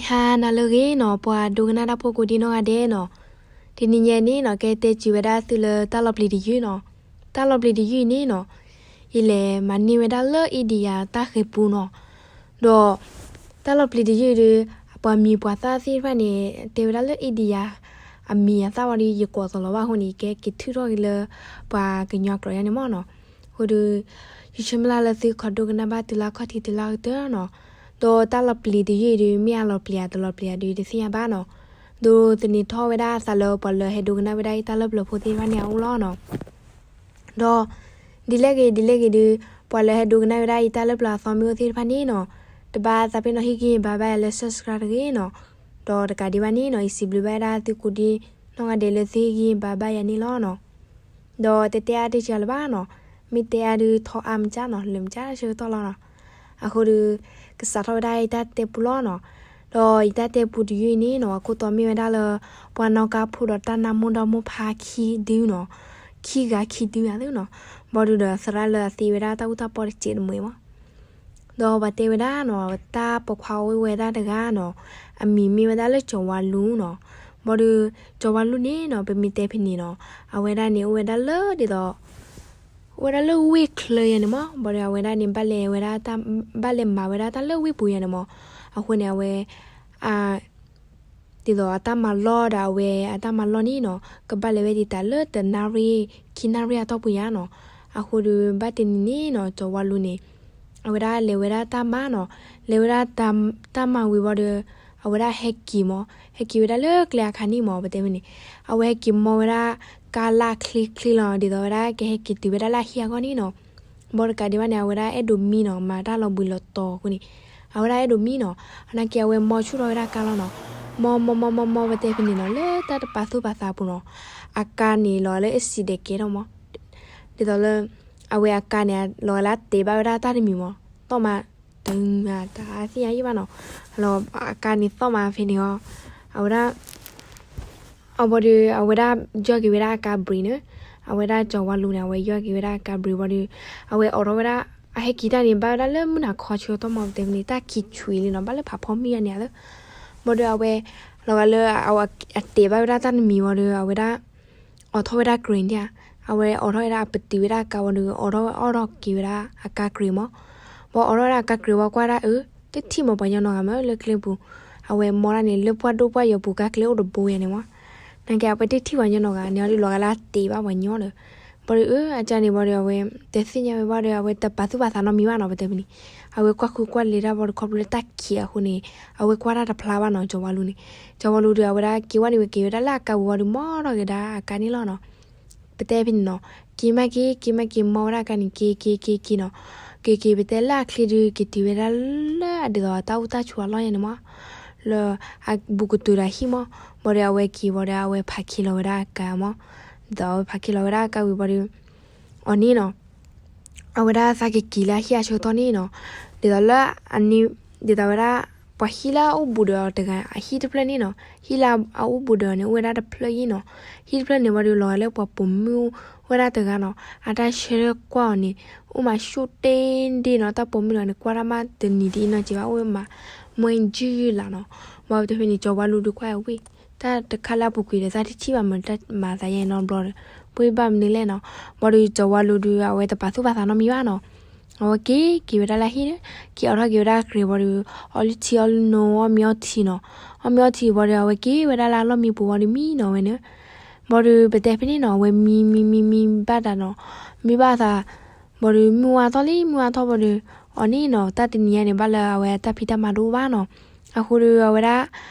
ဟါနၤလၢအဂ့ၤနီၤ ပှၤဒိကနၣ်တၢ်ဖိကိးဒံနီၢ်ဂၤဒဲးနီၤ, တနံၤညါန့ၣ်နီၤ ကဲတဲစံးဝဲဒၣ်သုလၢတၢ်လီၤပျံၤတယုၢ်နီၤ, တၢ်လီၤပျံၤတယုၢ်အံၤန့ၣ်နီၤ, ယလဲၤမၤန့ၢ်ဝဲဒၣ်လၢ India တၢ်ဃဲၤပူနီၤ, ဒီးတၢ်လီၤပျံၤတယုၢ်ဒီး ပှၤမံၤပှၤသၣ်သ့ၣ်တဖၣ်န့ၣ် တဲဝဲဒၣ်လၢ India အမံၤအသၣ်ဝံၤဒီး ယကိးသီလီၤဘၣ်အဃိန့ၣ် ကဲက့ၤထုးထီၣ်က့ၤလၢ ပှၤကညီကျိာ်ယါန့ၣ်မ့ၢ်နီၤ, အဃိဒီး ယဆၢမုၢ်လၢ်လၢသုခီဒိကနၣ်ဘၣ်တုၤလၢခီၣ်ထံးတုၤလၢကတၢၢ်နီၤ, ဒီးတၢ်လီၤပျံၤတယုၢ်အံၤဒီး မ့ၢ်အလီၤပျံၤဧါတလီၤပျံၤဧါဒီး တသ့ၣ်ညါဘၣ်နီၤ, ဒီးသန့ၤထီၣ်ဝဲဒၣ်အသးလၢပှၤလၢဟဲဒိကနၣ်ဝဲဒၣ်အံၤတၢ်လၢပျၢၤဖိသ့ၣ်တဖၣ်န့ၣ်အအိၣ်လီၤနီၤ, ဒီး ဒ်လဲၣ်ဂ့ၤ ဒ်လဲၣ်ဂ့ၤဒီး ပှၤလၢဟဲဒိကနၣ်ဝဲဒၣ်အံၤတၢ်လၢပျၢၤအသီမ့ၢ်အိၣ်သ့ၣ်တဖၣ်န့ၣ်နီၤ, တဘၣ်သးပ့ၤနီၣ်ဟ့ၣ်ဂံၢ်ဘါဘၣ်ယၤလၢ subscribe တဂ့ၤနီၤ, ဒီးတကးဒံးဘၣ်န့ၣ်နီၤ ယစံးဘျုးဘၣ်ဝဲဒၣ်သုကိးဒံနီၢ်ဂၤဒဲးလၢသုဟ့ၣ်ဂံၢ်ဘါဘၣ်ယၤန့ၣ်လီၤနီၤ, ဒီးတဲတဲအါတ့ၢ်စှၤလၢၤဘၣ်နီၤ, မ့ၢ်တဲအါဒုးထီအါမကၢ်နီၤ လၢမကၢ်ဆၢကတီၢ်လီၤနီၤ, အဃိဒီး ကစးထီၣ်ဝဲဒၣ်အံၤတၢ်တဲပူလီၤနီၤ, ဒီးယတၢ်တဲပူတယုၢ်အံၤန့ၣ်နီၤ အခိၣ်တီမ့ၢ်ဝဲဒၣ်လၢ ပှၤနီၣ်ကါဖိဒီးတၢ်နါမိၢ်ဒီမိၢ်ဖါခံဒုနီၤ, ခံဂၤခံဒုယၤသ့နီၤ, ဘၣ်ဒီးဒီးသရၣ်လၢအသံဝဲဒၣ် တၢ်အူတၢ်ပီတစဲးတမှဲၤမး ဒီးပှၤတဲဝဲဒၣ်နီၤ တၢ်ပိာ်ခွါအိၣ်ဝဲဒၣ်တဂၤနီၤ, အမံၤမ့ၢ်ဝဲဒၣ်လၢကၠီၤဝါလူနီၤ, ဘၣ်ဒီး ကၠီၤဝါလူန့ၣ်နီၤ ပမ့ၢ်တဲဖဲန့ၣ်နီၤ, အဝဲဒၣ်န့ၣ်အိၣ်ဝဲဒၣ်လၢဒ်သိး အိၣ်ဝဲဒၣ်လၢဝ့ၢ်ချၢယါန့ၣ်မး, ဘၣ်ဒီးအဝဲဒၣ်န့ၣ် ဘၣ်လဲၤဝဲဒၣ်တၢ် ဘၣ်လဲၤမၤဝဲဒၣ်တၢ်လၢဝ့ၢ်ပူၤယါန့ၣ်မး, အဃိန့ၣ် အဝဲ ဒ်သိးအတၢ်မၤလီၢ်ဒီးအဝဲအတၢ်မၤလီၢ်န့ၣ်နီၤ ကဘၣ်လဲၤဝဲဒ်တၢ်လၢတနၣ်ရံၣ် ခံနၣ်ရံၣ်အတီၢ်ပူၤယါနီၤ, အဃိဒီးဘၣ်တနံၤန့ၣ်နီၤ ကၠီၤဝါလူန့ၣ် အဝဲဒၣ်လဲၤဝဲဒၣ်တၢ်မၤနီၤ, လဲၤဝဲဒၣ်တၢ်မၤဝံၤဘၣ်ဒီး အဝဲဒၣ်ဟဲက့ၤမး, ဟဲက့ၤဝဲဒၣ်လၢကျဲအခါန့ၣ်မး ပတဲဖဲန့ၣ်, အဝဲဟဲက့ၤမီဝဲဒၣ် ကါလၢအချ့ချ့လီၤ ဒ်သိးဝဲဒၣ်ကဟဲက့ၤတုၤဝဲဒၣ်လၢအဟံၣ်အဂီၢ်န့ၣ်နီၤ, ဘၣ်ဒီးတကးဒံးဘၣ်န့ၣ် အဝဲဒၣ်အဲၣ်ဒိးမံနီၤ မၤတၢ်လီၤဘှံးလီၤတီၤအဃိန့ၣ်, အဝဲဒၣ်အဲၣ်ဒိးမံနီၤ, အနာ်က့အဝဲမီဆူၣ်ထီၣ်ဝဲဒၣ်ကါလီၤနီၤ, မီမီမီမီမီ ပတဲဖဲန့ၣ်နီၤ လၢတၢ်တပာ်သူၣ်ပာ်သးအပူၤနီၤ, အကါန့ၣ်လီၤလၢအစံးဒဲးကဲထီၣ်မး ဒ်သိးလၢ အဝဲအကါန့ၣ် လီၤဂာ်လၢအတဲာ်ဘၣ်ဝဲဒၣ်တၢ်တမံၤမး, သီၣ်မး တတသ့ၣ်ညါယံၣ်ဘၣ်နီၤ, အကါန့ၣ်သီၣ်မးဖဲန့ၣ်အီၤ, အဝဲဒၣ် အဘၣ်ဒီး အဝဲဒၣ်ယီၢ်က့ၤဝဲဒၣ်အကါဘြံးန့ၣ်, အဝဲဒၣ်ကၠီၤဝါလူန့ၣ် အဝဲယီၢ်က့ၤဝဲဒၣ်အကါဘြံးဘၣ်ဒီး အဝဲအိးထီၣ်ဝဲဒၣ် အဟဲက့ၤတၢ်န့ၣ် ဘၣ်ဝဲဒၣ်လၢမုၢ်နၤခီဆၢကတီၢ်မး ပတဲဖဲန့ၣ် တၢ်ခံးဆံးလံနီၤ ဘၣ်လၢဖးဖီမုၢ်ယါန့ၣ်လၢ, ဘၣ်ဒီးအဝဲ လီၤဂာ်လၢ အတဲာ်ဘၣ်ဝဲဒၣ်တၢ်တမံၤဘၣ်ဒီး အဝဲဒၣ် အိးထီၣ်ဝဲဒၣ်ကြဲးန့ၣ်ဧါ, အဝဲအိးထီၣ်ဝဲဒၣ်အပတုာ်ဝဲဒၣ်အကါဝံၤဒီး အိးထီၣ်ဝဲအိးထီၣ်က့ၤဝဲဒၣ်အကါကြဲးမး, ဘၣ်အိးထီၣ်ဝဲဒၣ်အကါကြဲးဝံၤကွၢ်ဒၣ်အၢ, တထံၣ်မးပှၤညီနီတဂၤမးလၢကျဲပူၤ, အဝဲမီဒၣ်န့ၣ် လၢပှၢ်ဒိၣ်ပှၢ်ယိာ်ပူၤ ကါကျဲအိၣ်တဘိယါန့ၣ်မး, နာ်က့အဝဲတထံၣ်ပှၤညီနီတဂၤန့ၣ်အီၤဒီး လီၤဂာ်လၢအတဲာ်ဘၣ်ပှၤညီဒီး, ဘၣ်ဒီးအၢ အကါန့ၣ်ဘၣ်ဒီး အဝဲတသ့ၣ်ညါဝဲဘၣ်ဒီး အဝဲတပာ်သူၣ်ပာ်သးနီတမံၤဘၣ်နီၤ ပတဲဖဲန့ၣ်, အဝဲကွၢ်ဃုကွၢ်လဲၤတၢ်ဘၣ်ဒီး ခီဖျိလၢတၢ်ခံးအဃိန့ၣ် အဝဲကွၢ်တၢ်တဖျါဘၣ်နီၤ ကၠီၤဝါလူန့ၣ်, ကၠီၤဝါလူဒီး အဝဲဒၣ်က့ၤဝဲန့ၣ် ဝဲက့ၤဝဲဒၣ်လၢအကါပူၤဝံၤဒီး မီထီၣ်က့ၤဒၣ်အကါန့ၣ်လီၤနီၤ ပတဲဖဲန့ၣ်နီၤ, က့ၤမးက့ၤ က့ၤမးက့ၤ မီဝဲဒၣ်အကါန့ၣ် က့ၤက့ၤက့ၤက့ၤနီၤ, က့ၤက့ၤ ပတဲလၢအချ့ဒီး က့ၤတုၤဝဲဒၣ်လၢအဒ်သိးတၢ်အိၣ်တၢ်ဆိးအလီၢ်ယါန့ၣ်မး, လၢအဘူးကတုၤဒီးဟံၣ်မး, ဘၣ်ဒီးအဝဲက့ၤဘၣ်ဒီး အဝဲဖးက့ၤလီၤဝဲဒၣ်အကါမး, ဒ်သိးအဝဲဖးက့ၤလီၤဝဲဒၣ်အကါဝံၤဘၣ်ဒီး အီၤန့ၣ်နီၤ အဝဲဒၣ်သးက့ၤက့ၤလၢအဟံၣ်အဆၢကတီၢ်န့ၣ်နီၤ, ဒ်သိးလၢအန့ၣ် ဒ်သိးဝဲဒၣ် ပှၤဟံၣ်လၢအအိၣ်ဘူးဒီးအီၤတဂၤ အဟံၣ်တဖျၢၣ်န့ၣ်နီၤ, ဟံၣ်လၢအအိၣ်ဘူးဒီးအီၤန့ၣ် အိၣ်ဝဲဒၣ်တဖျၢၣ်အံၤနီၤ, ဟံၣ်တဖျၢၣ်န့ၣ်ဝံၤဒီး လီၤဂာ်လၢပှၤပိာ်မုၣ်အိၣ်ဝဲဒၣ်တဂၤနီၤ, အတၢ်ဆၢထၢၣ်ကွၢ်အီၤန့ၣ် အိၣ်မးဆူၣ်တ့ၢ်ဒ့ၣ်နီၤ, တၢ်ပိာ်မုၣ်တဂၤန့ၣ် ကွၢ်တၢ်မးတနံၤဒ်အံၤနီၤ က့ၤဘၣ်အိၣ်ဝဲမး မွဲယုၢ်ယုၢ်လၢ်နီၤ, ဘၣ်ပတဲဖဲန့ၣ် ကၠီၤဝါလူဒီးကွၢ်အဝဲ တၢ်တခါလၢအပူၤကွံာ်ဒီး တၢ်တထံၣ်ဘၣ်မး တၢ်မၤသးယါနီတဘျီဒီး ပှ့ၤဘၣ်မနုၤလဲၣ်နီၤ, ဘၣ်ဒီးကၠီၤဝါလူဒီး အဝဲတပာ်သူၣ်ပာ်သးနီတမံၤဘၣ်နီၤ, အဝဲက့ၤက့ၤဝဲဒၣ်လၢဟံၣ်ဒီး က့ၤအိးထီၣ်က့ၤဝဲဒၣ်အကြဲးဘၣ်ဒီး အီလုၢ်ထံအီလုၢ်နိ အီၣ်မ့ၤအီထံနီၤ, အီၣ်မ့ၤအီထံဘၣ်ဒီး အဝဲက့ၤဝဲဒၣ်လၢအလီၢ်မံပူၤဝံၤဒီးမံနီၤဝဲန့ၣ်, ဘၣ်ဒီးပတဲဖဲန့ၣ်နီၤ အဝဲမံမံမံမံဘၣ်တၢ်နီၤ, မံဘၣ်သး ဘၣ်ဒီး မုၢ်ဝါထီၣ်လံ မုၢ်ဝါထီၣ်ဘၣ်ဒီး အီၤန့ၣ်နီၤ တၢ်တနံၤညါန့ၣ် ဘၣ်လၢအဝဲအတၢ်ဖံးတၢ်မၤတအိၣ်ဘၣ်နီၤ, အဃိဒီးအဝဲဒၣ်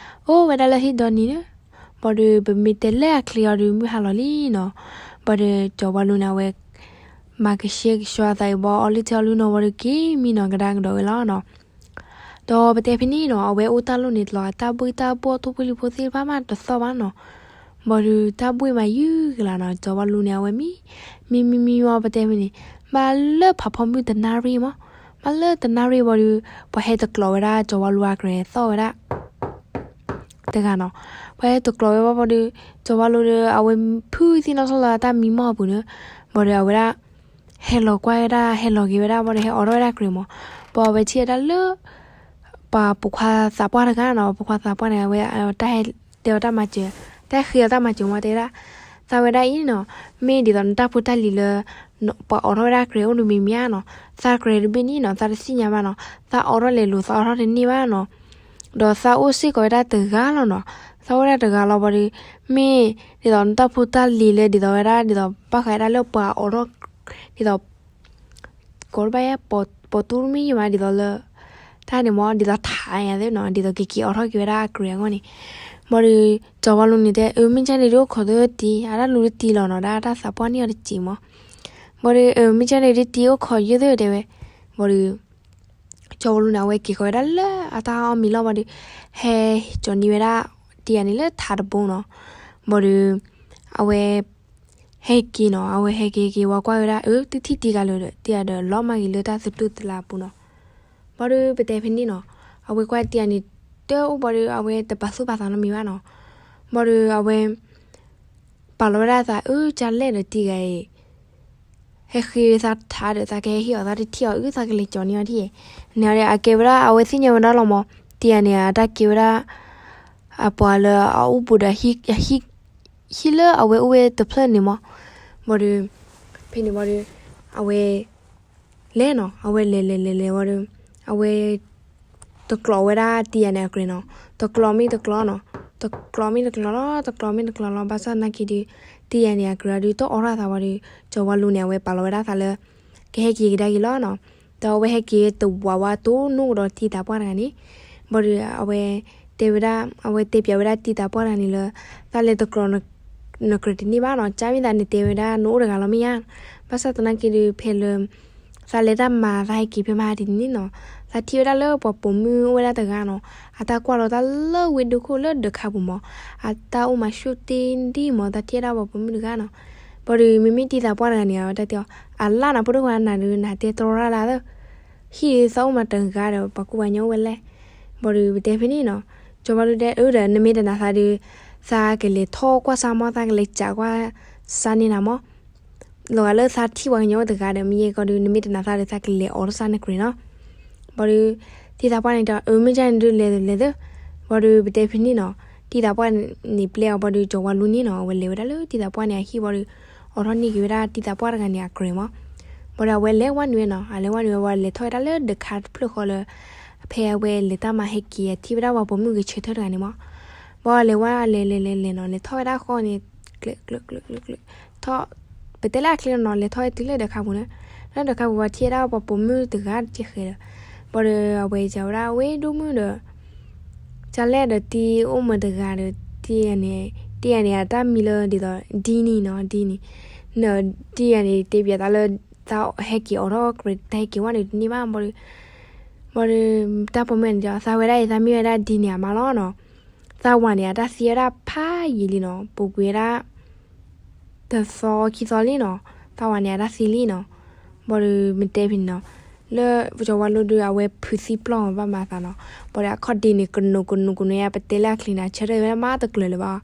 အိၣ်ဝဲဒၣ်လၢဟံၣ်ဒီနံၤန့ၣ်, ဘၣ်ဒီး ပမ့ၢ်တဲလၢအချ့အီၤဒီး မုၢ်ဟါလီၤလံနီၤ, ဘၣ်ဒီး ကၠီၤဝါလူန့ၣ် အဝဲ မၤကဆှဲကဆှီအသးအံၤဘၣ် အီလုၢ်ထံအီလုၢ်နိဝံၤဒီး က့ၤမံနီၤ ကဒါကဒီးဝဲလီၤနီၤ ဒီးပတဲဖဲန့ၣ်နီၤ အဝဲအိၣ်တၢ်လိၣ်န့ၣ်တလီၤ တၢ်ဘှ့ၣ်တၢ်ဘှီၣ်ထိၣ်ဖိလံၤဖိသ့ၣ်တဖၣ်မးတသီၣ်ဘၣ်နီၤ, ဘၣ်ဒီးတၢ်ဘှ့ၣ်မးယုၢ်ကလာ်နီၤ ကၠီၤဝါလူန့ၣ် အဝဲမံ မံမံမံမီၤ ပတဲဖဲန့ၣ် ဘၣ်လၢဖးဖီမုၢ်တနၣ်ရံၣ်မီၤ, ဘၣ်လၢတနၣ်ရံၣ်ဘၣ်ဒီး ပှၤဟဲတကျိးဝဲဒၣ် ကၠီၤဝါလူအကြဲးသီၣ်ဝဲဒၣ် တဂၤနီၤ, ပှၤဟဲတကျိးဝဲဘၣ်ဘၣ်ဒီး ကၠီၤဝါလူဒီး အဝဲဖုသံနီၣ်ထီၣ်လၢတၢ်မံမီၢ်အပူၤန့ၣ်, ဘၣ်ဒီးအဝဲဒၣ် ဟဲလီၤကွၢ်ဝဲဒၣ် ဟဲလီၤက့ၤဝဲဒၣ်ဘၣ်ဒီး ဟဲအိးထီၣ်ဝဲဒၣ်ကြဲးမီၤ, ဘၣ်အဝဲထံၣ်ဝဲဒၣ်လၢ ပ ပှၤပိာ်ခွါသးပှၢ်တဂၤနီၤ, ပိာ်ခွါသးပှၢ်န့ၣ် အဝဲတၢ်ဟဲတဲအီၤတၢ်မၤစၢၤ, တၢ်ဟဲဃ့အီၤတၢ်မၤစၢၤမ့ၢ်တဲဒၣ်, သးဝဲဒၣ်အံၤနီၤ, မ့ၢ်ဒ်သိးနတၢ်ဖိတၢ်လံၤလၢ ပှၤအိးထီၣ်ဝဲဒၣ်ကြဲးအိၣ်တမံၤမံၤဧါနီၤ, သးကြဲးတဘ့ၣ်န့ၣ်နီၤ, သးတသ့ၣ်ညါဘၣ်နီၤ, သးအိးထီၣ်လဲၤလိၤ သးအိးထီၣ်တန့ၢ်ဘၣ်နီၤ, ဒီးသးအိၣ်စ့ၢ်ကီးဝဲဒၣ်တဂၤလီၤနီၤ, သးအိၣ်ဝဲဒၣ်တဂၤလီၤဘၣ်ဒီး, မ့ၢ်ဒ်သိးနတၢ်ဖိတၢ်လံၤလၢဒ်သိးဝဲဒၣ် ဒ်သိးဘၣ်ဃးဒၣ်လၢပှၤအိးထီၣ်, ဒ်သိး ကိးတဘၣ်ယဲ ပိာ်တူၢ်တမံၤယံၤမး ဒ်သိးလၢ တၢ်န့ၣ်မ့ၢ် ဒ်သိးထးယၤသ့ၣ်နီၤ, ဒ်သိးက့ၤက့ၤအိးထီၣ်က့ၤဝဲဒၣ်အကြဲးအဂီၢ်န့ၣ်, ဘၣ်ဒီး ကၠီၤဝါလူန့ၣ်တဲ အၢ မ့ၢ်ကန့ၣ်ဒုးအိၣ်ခိးသၢတံၤ အတၢ်လူၤတံၤလီၤနီၤ, ဒၣ်တၢ်သးပှၢ်န့ၢ်အီၤတစဲးမး, ဘၣ်ဒီး အၢ မ့ၢ်ကန့ၣ်ဒုးတံၤအိၣ်ခိးယုၢ်သၢတဲဝဲ, ဘၣ်ဒီး ကၠီၤဝါလူန့ၣ် အဝဲက့ၤဃီၤဝဲဒၣ်လၢအတၢ်အီၣ်မ့ၤလီၢ်ဘၣ်ဒီး, ဟဲကၠီၤန့ၢ်ဝဲဒၣ်တံၤယၤန့ၣ်လၢထးတဘိနီၤ, ဘၣ်ဒီး အဝဲ ဟဲက့ၤနီၤ, အဝဲဟဲက့ၤက့ၤဝဲကွၢ်ဝဲဒၣ် အၢ တထံၣ်တံၤဂၤလၢာ်ဒီး တံၤဂၤဒီးလီၤမၢ်က့ၤလၢတၢ်သတူၢ်သလးအပူၤနီၤ, ဘၣ်ဒီးပတဲဖဲန့ၣ်နီၤ, အဝဲကွၢ်တံၤယၤန့ၣ် တအိၣ်ဘၣ်ဒီး အဝဲတပာ်သူၣ်ပာ်သးနီတမံၤဘၣ်နီၤ, ဘၣ်ဒီးအဝဲ ပာ်လီၤဝဲဒၣ်အသး အၢ ကလဲၣ်ဒီးတံၤဂၤအံၤ ဟဲဃ့သးထးဒီး သးကဟဲဟ့ၣ်အီၤ သးတထံၣ်အီၤ အၢ သးကလဲၤကၠီၤန့ၢ်အီၤထံၣ်, န့ၣ်ဒီးအကဲဝဲဒၣ် အဝဲသ့ၣ်ညါဝဲဒၣ်လီၤမး, တံၤယၤန့ၣ် အတၢ်ကဲဝဲဒၣ် အပှၤလၢအအိၣ်ဘူးဒီး ဟံၣ်လၢအဝဲအိၣ်ဝဲတဖျၢၣ်န့ၣ်မး, ဘၣ်ဒီး ဖဲန့ၣ်ဘၣ်ဒီး အဝဲ လဲၤနီၤ, အဝဲလဲၤလဲၤလဲၤလဲၤဝံၤဒီး အဝဲ တကျိးဝဲဒၣ်တံၤယၤန့ၣ်အကြဲးနီၤ, တကျိးမ့ၢ်တကျိးနီၤ, တကျိးမ့ၢ်တကျိးလီၤ, တကျိးမ့ၢ်တကျိးလီၤ, ဘၣ်ဆၣ်သနာ်က့ဒီး တံၤယၤန့ၣ်အကြဲးဒီး တအိးထီၣ်သးဝံၤဒီး ကၠီၤဝါလူန့ၣ် အဝဲပာ်လီၤဝဲဒၣ်သးလၢ ကဟဲက့ၤကဒါက့ၤလီၤနီၤ, ဒီးအဝဲဟဲက့ၤတဝးဝါတိၢ်နီၣ်ကဒီးတံၤသးပှၢ်တဂၤန့ၣ်, ဘၣ်ဒီးအဝဲ တဲဝဲဒၣ် အဝဲတဲပျးဝဲဒၣ်တံၤသးပှၢ်တဂၤန့ၣ်လၢ သးလဲၤတကျိး နကြၢးတန့ၢ်ဘၣ်နီၤ, ကၢ်မ့ၢ်သးနတဲဝဲဒၣ် နအိၣ်တဂၤလီၤမ့ၢ်ဧါ, ဘၣ်ဆၣ်သနာ်က့ဒီး ဖဲလၢ သးလဲၤတၢ်မၤ သးဟဲက့ၤဖဲမဟါတနံၤန့ၣ်နီၤ, သးထံၣ်ဝဲဒၣ်လၢပှၤပိာ်မုၣ်အိၣ်ဝဲဒၣ်တဂၤနီၤ, အတၢ်ကွၢ်လီၤတၢ်လၢဝ့ၢ်ဒိၣ်ခိၣ်လၢဒၢးခါပူၤမး, အတၢ်အိၣ်မၤဆူၣ်တ့ၢ်ဒံၣ်မး, သးထံၣ်ဝဲဒၣ်ပှၤပိာ်မုၣ်တဂၤနီၤ, ဘၣ်ဒီးမ့မ့ၢ်တံၤသးပှၢ်တဂၤန့ၣ် အဝဲတၢ်တဲအီၤ အလၢနဖိဒိၣ်ခွါနၤဒီး နတဲတြီရၣ်လၢသၢ ဟံၣ်သးအိၣ်မးတဂၤဒီး ပှၤကူပှၤကညီအိၣ်ဝဲလဲၣ်, ဘၣ်ဒီးပတဲဖဲန့ၣ်နီၤ, ကၠီၤဝါလူတဲအၢဒီး နမ့ၢ်တနာ်သးဒီး သးကလဲၤထီၣ်ကွၢ်စါမး, သးကလဲၤစးကွၢ်စါန့ၢ်နၤမး, လီၤဂာ်လၢသးထံၣ်ပှၤကညီအိၣ်တဂၤဒီး မ့ၢ်ယဲကီးဒီး နမ့ၢ်တနာ်သးဒီး သးကလဲၤအိးထီၣ်စါနကြဲးနီၤ, ဘၣ်ဒီး တံၤသးပှၢ်န့ၣ်တဲ အၢ မ့ၢ်ကန့ၣ်ဒုးလဲၤလဲၤသၢ, ဘၣ်ဒီးပတဲဖဲန့ၣ်နီၤ, တံၤသးပှၢ်န့ၣ်ပျဲအီၤဘၣ်ဒီး ကၠီၤဝါလူန့ၣ်နီၤ အဝဲလဲၤဝဲဒၣ်လၢတံၤသးပှၢ်န့ၣ်အဟံၣ်ဘၣ်ဒီး အိးထီၣ်န့ၢ်က့ၤဝဲဒၣ်တံၤသးပှၢ်တဂၤန့ၣ်အကြဲးမး, ဘၣ်ဒီးအဝဲလဲၤဝဲနုာ်ဝဲနီၤ, အလဲၤဝဲနုာ်ဝဲ လဲၤထီၣ်ဝဲဒၣ်လၢဒၢးခါတဖျၢၣ်ဃီလၢ ဖဲအဝဲလဲၤတၢ်မၤဟဲက့ၤထံၣ်ဝဲဒၣ်ပှၤပိာ်မုၣ်ဂဲၤဆၢထၢၣ်တဂၤန့ၣ်မး, ဘၣ်လဲၤဝဲလဲၤလဲၤလဲၤလဲၤနီၤ, လဲၤထီၣ်ဝဲဒၣ်ဃီန့ၣ် ကျဲးကျဲးကျဲးကျဲးကျဲး ထီၣ် ပတဲလၢအချ့လီၤနီၤ, လဲၤထီၣ်ဝဲတုၤလၢဒၢးခါပူၤန့ၣ်, လၢဒၢးခါပူၤဝဲထံၣ်ဝဲဒၣ်ပှၤပိာ်မုၣ်တဂၤတကဲဃဲလၢာ်, ဘၣ်ဒီးအဝဲစံးဝဲဒၣ် ဝ့ၢ်ဒိၣ်မုၣ်ဒီး ကလဲၣ်ဒီးတံၤအိၣ်မးတဂၤဒီး တံၤယၤန့ၣ် တံၤယၤန့ၣ် အတၢ်မံၤလၢဒ်သိး ဒ်နံၤနီၤ, ဒ်နံၤ, နတံၤယၤန့ၣ် တဲပျးသးလၢ သးဟဲက့ၤအိးထီၣ်ကြဲး တၢ်ဟဲက့ၤဝဲန့ၣ်တန့ၢ်ဘၣ်ဘၣ်ဒီး ဘၣ်ဒီး တၢ်ပိာ်မုၣ်န့ၣ် သးဝဲဒၣ်အံၤ သးမ့ၢ်ဝဲဒၣ်ဒ်နံၤအမါလီၤနီၤ, သးဝၤန့ၣ် အတၢ်သံဝဲဒၣ်ဖးယံာ်လံနီၤ, ပူၤကွံာ်ဝဲဒၣ် တသီခံသီလံနီၤ, သးဝၤန့ၣ် အတၢ်သံလံနီၤ, ဘၣ်ဒီးမ့ၢ်တဲဖဲန့ၣ်နီၤ, လၢကၠီၤဝါလူဒီး အဝဲဖုးသံပျီၢ်မးဘၣ်မၤသးနီၤ, ဘၣ်ဒီးအခီၣ်ဒ့န့ၣ် ကနိးကနိးကနိးယါ ပတဲလၢအချ့န့ၣ် ဆၢထၢၣ်ဝဲဒၣ်မးတကျၢၤလၢၤဘၣ်,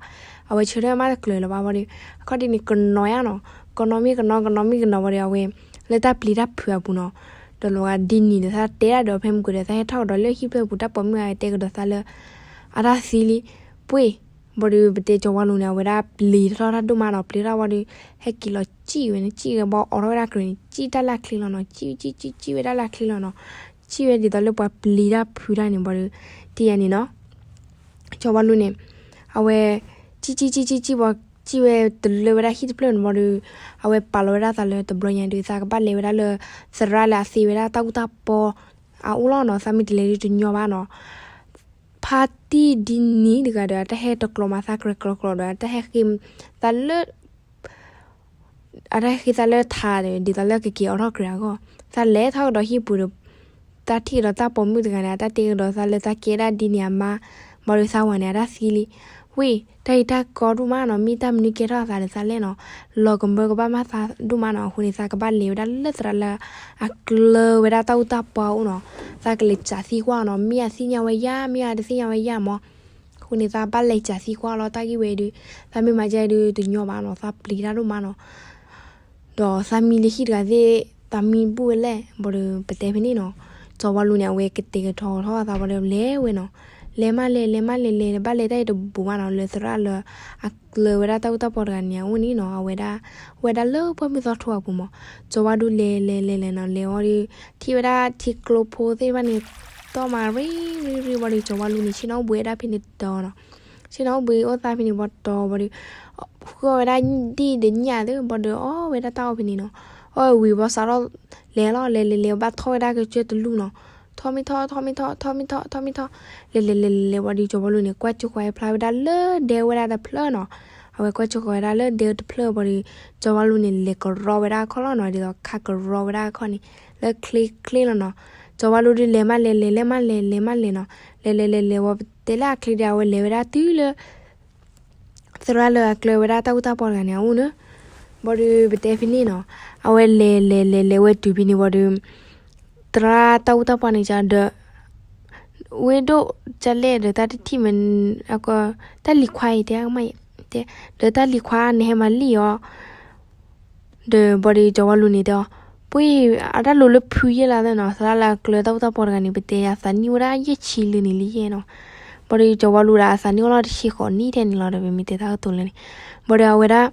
အဝဲဆၢထၢၣ်မးတကျၢၤလၢၤဘၣ်, ဘၣ်ဒီး အခီၣ်ဒ့န့ၣ် ကနိးယါနီၤ, ကနိးမ့ၢ်ကနိး ကနိးမ့ၢ်ကနိး ဘၣ်ဒီး အဝဲ လၢတၢ်ပျံၤတၢ်ဖုးအပူၤနီၤ, ဒီးလီၤဂာ်ဒ်နံၤဒီး သးတဲဒၣ်ဒီးဖဲမုၢ်ကဒီး သးဟဲထီၣ်ကဒီးလၢဟံၣ်ဖျၢၣ်ပူၤ တၢ်ပိာ်မုၣ်အတဲကဒီးသးလၢ အတၢ်သံလံ, ပှ့ၢ် ဘၣ်ဒီးပတဲကၠီၤဝါလူန့ၣ် အဝဲဒၣ်ပျံၤထီၣ်တၢ်ဒိၣ်မးနီၤ, ပျံၤထီၣ်ဝံၤဒီး ဟဲက့ၤလီၤစံၣ်ဝဲန့ၣ် စံၣ်ဝဲဘၣ် အိးထီၣ်ဝဲဒၣ်ကြဲးန့ၣ် စံၣ်တၢ်လၢအချ့လီၤနီၤ, စံၣ်စံၣ်စံၣ်စံၣ်ဝဲဒၣ်လၢအချ့လီၤနီၤ, စံၣ်ဝဲဒ်သိးလၢပှၤပျံၤတၢ်ဖုးတၢ်န့ၣ် ဘၣ်ဒီး တံၤယၤန့ၣ်နီၤ, ကၠီၤဝါလူန့ၣ် အဝဲ စံၣ်စံၣ်စံၣ်စံၣ်စံၣ်ဝံၤ စံၣ်ဝဲတလၢဝဲဒၣ်ဟံၣ်တဖျၢၣ်န့ၣ် ဘၣ်ဒီး အဝဲပာ်လီၤဝဲဒၣ်သးလၢတဘျီညါဒီး သးကဘၣ်လဲၤဝဲဒၣ်လၢ သရၣ်လၢအသ့ဝဲဒၣ်တၢ်အူတၢ်ပီ အအိၣ်လီၤနီၤ, သးမ့ၢ်တလဲၤဒုးတညီဘၣ်နီၤ, ဖါတံၢ်ဒ်နံၤတဂၤဒီး အတၢ်ဟဲတကျိးမးသးကြဲးကျီကျီဒီး အတၢ်ဟဲဃ့သးလၢ အတၢ်ဟဲဃ့သးလၢထးဒီး ဒ်သိးလၢကက့ၤအိးထီၣ်ကြဲးအဂီၢ်, သးလဲၤထီၣ်ကဒီးဟံၣ်ပူၤဒီး သးထံၣ်ကဒီးတၢ်ပိာ်မုၣ်တဂၤန့ၣ် အတၢ်တဲကဒီးသးလၢသးကဲဒၣ်ဒ်န့ၣ်အမါ, ဘၣ်ဒီးသးဝၤန့ၣ် အတၢ်သံလံ, ဝ့ၢ် တၢ်အံၤတၢ်ကီဒိၣ်မးနီၤ, မ့ၢ်တၢ်မနုၤကဲထီၣ်အသးဒီးသးလဲၣ်နီၤ, လီၤကမၢကဘၣ်မးသးဒိၣ်မးနီၤ, အဃိန့ၣ် သးကဘၣ်လဲၤဝဲဒၣ်လၢသရၣ်လၢ အကျၢၤဝဲဒၣ်တၢ်အူတၢ်ပီအအိၣ်နီၤ, သးကလဲၤစးသံကွၢ်နီၤ, မ့ၢ်အသ့ၣ်ညါဝဲယၤ မ့ၢ်အတသ့ၣ်ညါဝဲယၤမး အဃိန့ၣ် သးဘၣ်လဲၤစးသံကွၢ်လီၤတၢ်ဂ့ၢ်ဝဲဒီး သးမ့ၢ်မၤဒ်အံၤဒီးတညီဘၣ်နီၤ, သးပျံၤတၢ်ဒိၣ်မးနီၤ, ဒီးသးမံလၢဟံၣ်တဂၤသ့ၣ် သးမံဘူၣ်ဝဲလဲၣ်, ဘၣ်ဒီးပတဲဖဲန့ၣ်နီၤ, ကၠီၤဝါလူၤန့ၣ် အဝဲကတဲာ်ကတီၤထီၣ်အသးဝံၤဒီး လဲၤဝဲနီၤ, လဲၤမးလဲၤ လဲၤမးလဲၤ လဲၤဘၣ်လဲၤတၢ်အံၤတဘူးဘၣ်နီၤ, လၢသရၣ်လၢအကျၢၤဝဲဒၣ်တၢ်အူတၢ်ပီတဂၤန့ၣ်အအိၣ်န့ၣ်နီၤ, အဝဲဒၣ် ဝဲဒၣ်လၢပှၢ်မုၢ်သီထိအပူၤမး, ကၠီၤဝါလူၤလဲၤလဲၤလဲၤလဲၤနီၤ, လဲၤဝံၤဒီး ထံၣ်ဝဲဒၣ်ထံကျိဖိသ့ၣ်တဖၣ်န့ၣ် တီၢ်မးရံရံရံဝံၤဒီး ကၠီၤဝါလူၤန့ၣ် ဆ့ၣ်နီၤအိၣ်ဘှံးဝဲဒၣ်ဖဲန့ၣ်တီၤနီၤ, ဆ့ၣ်နီၤအိၣ်ဘှံးအိၣ်သးဖဲန့ၣ်ဘၣ်တီၤဝံၤဒီး ဃုအီၣ်ဝဲဒၣ်ဒ်ဒီးညၣ်သ့ၣ်ဘၣ်ဒီး အီၣ်ဝဲဒၣ်တၢ်အီၣ်ဖဲန့ၣ်နီၤ, အီၣ်ဝံၤဘၣ်စးထီၣ် လဲၤလီၤ လဲၤလဲၤလဲၤ ဘၣ်ထီၣ်ဝဲဒၣ်ကစၢၢ်တလူၢ်နီၤ, ထီၣ်မ့ၢ်ထီၣ် ထီၣ်မ့ၢ်ထီၣ် ထီၣ်မ့ၢ်ထီၣ် ထီၣ်မ့ၢ်ထီၣ်, လဲၤလဲၤလဲၤလဲၤလဲၤဝံၤဒီး ကၠီၤဝါလူၤန့ၣ် ကွၢ်ကၠိဃီၤဖျါဝဲဒၣ်လၢဒဲဝဲဒၣ်တဖျၢၣ်နီၤ, အဝဲကွၢ်ကၠိဃီၤဝဲဒၣ်လၢဒဲတဖျၢၣ်ဝံၤဒီး ကၠီၤဝါလူၤန့ၣ် လဲၤကရီဝဲဒၣ်အခီၣ်လီၤနီၤ, ဒ်သိးခးကရီဝဲဒၣ်အခီၣ်န့ၣ် လၢချ့ချ့လီၤနီၤ, ကၠီၤဝါလူၤဒုးလဲၤမးလဲၤ လဲၤလဲၤမးလဲၤ လဲၤမးလဲၤနီၤ, လဲၤလဲၤလဲၤလဲၤဝံၤ ပတဲလၢအချ့ဒံးအဝဲလဲၤဝဲဒၣ်တုၤလၢ သရၣ်လၢအကျၢၤဝဲဒၣ်တၢ်အူတၢ်ပီတဂၤန့ၣ်အအိၣ်န့ၣ်, ဘၣ်ဒီးပတဲဖဲန့ၣ်နီၤ, အဝဲလဲၤလဲၤလဲၤလဲၤဝဲတုၤဖဲန့ၣ်ဘၣ်ဒီး သရၣ်တၢ်အူတၢ်ပီန့ၣ်ဒီး ဝ့ၢ်ဒိၣ်ကလဲၣ်ဒီးတၢ်တထံၣ်မ့ၢ် တၢ်လံၤခွါအံၤတဲမး တဲ ဒီးတၢ်လံၤခွါန့ၣ်ဟဲမၤလံၣ်အီၤ ဒီးဘၣ်ဒီးကၠီၤဝါလူၤန့ၣ်တဲအီၤ, ပှ့ၤအတၢ်လိၤလၢဖုယဲၢ်လၢသနီၤ, သရၣ်လၢအကျၢၤတၢ်အူတၢ်ပီတဂၤန့ၣ် ပတဲယၤသးနံၣ်အိၣ်ဒၣ်ယဲၢ်ဆံလၢာ်န့ၣ်လံယဲၢ်နီၤ, ဘၣ်ဒီးကၠီၤဝါလူၤဒီးအသးနံၣ်အိၣ်လီၤတဆံဃိးနံၣ်ထဲန့ၣ်လီၤဒီး ပမ့ၢ်တဲတၢ်ကတိၤလၢန့ၣ်, ဘၣ်ဒီးအဝဲဒၣ်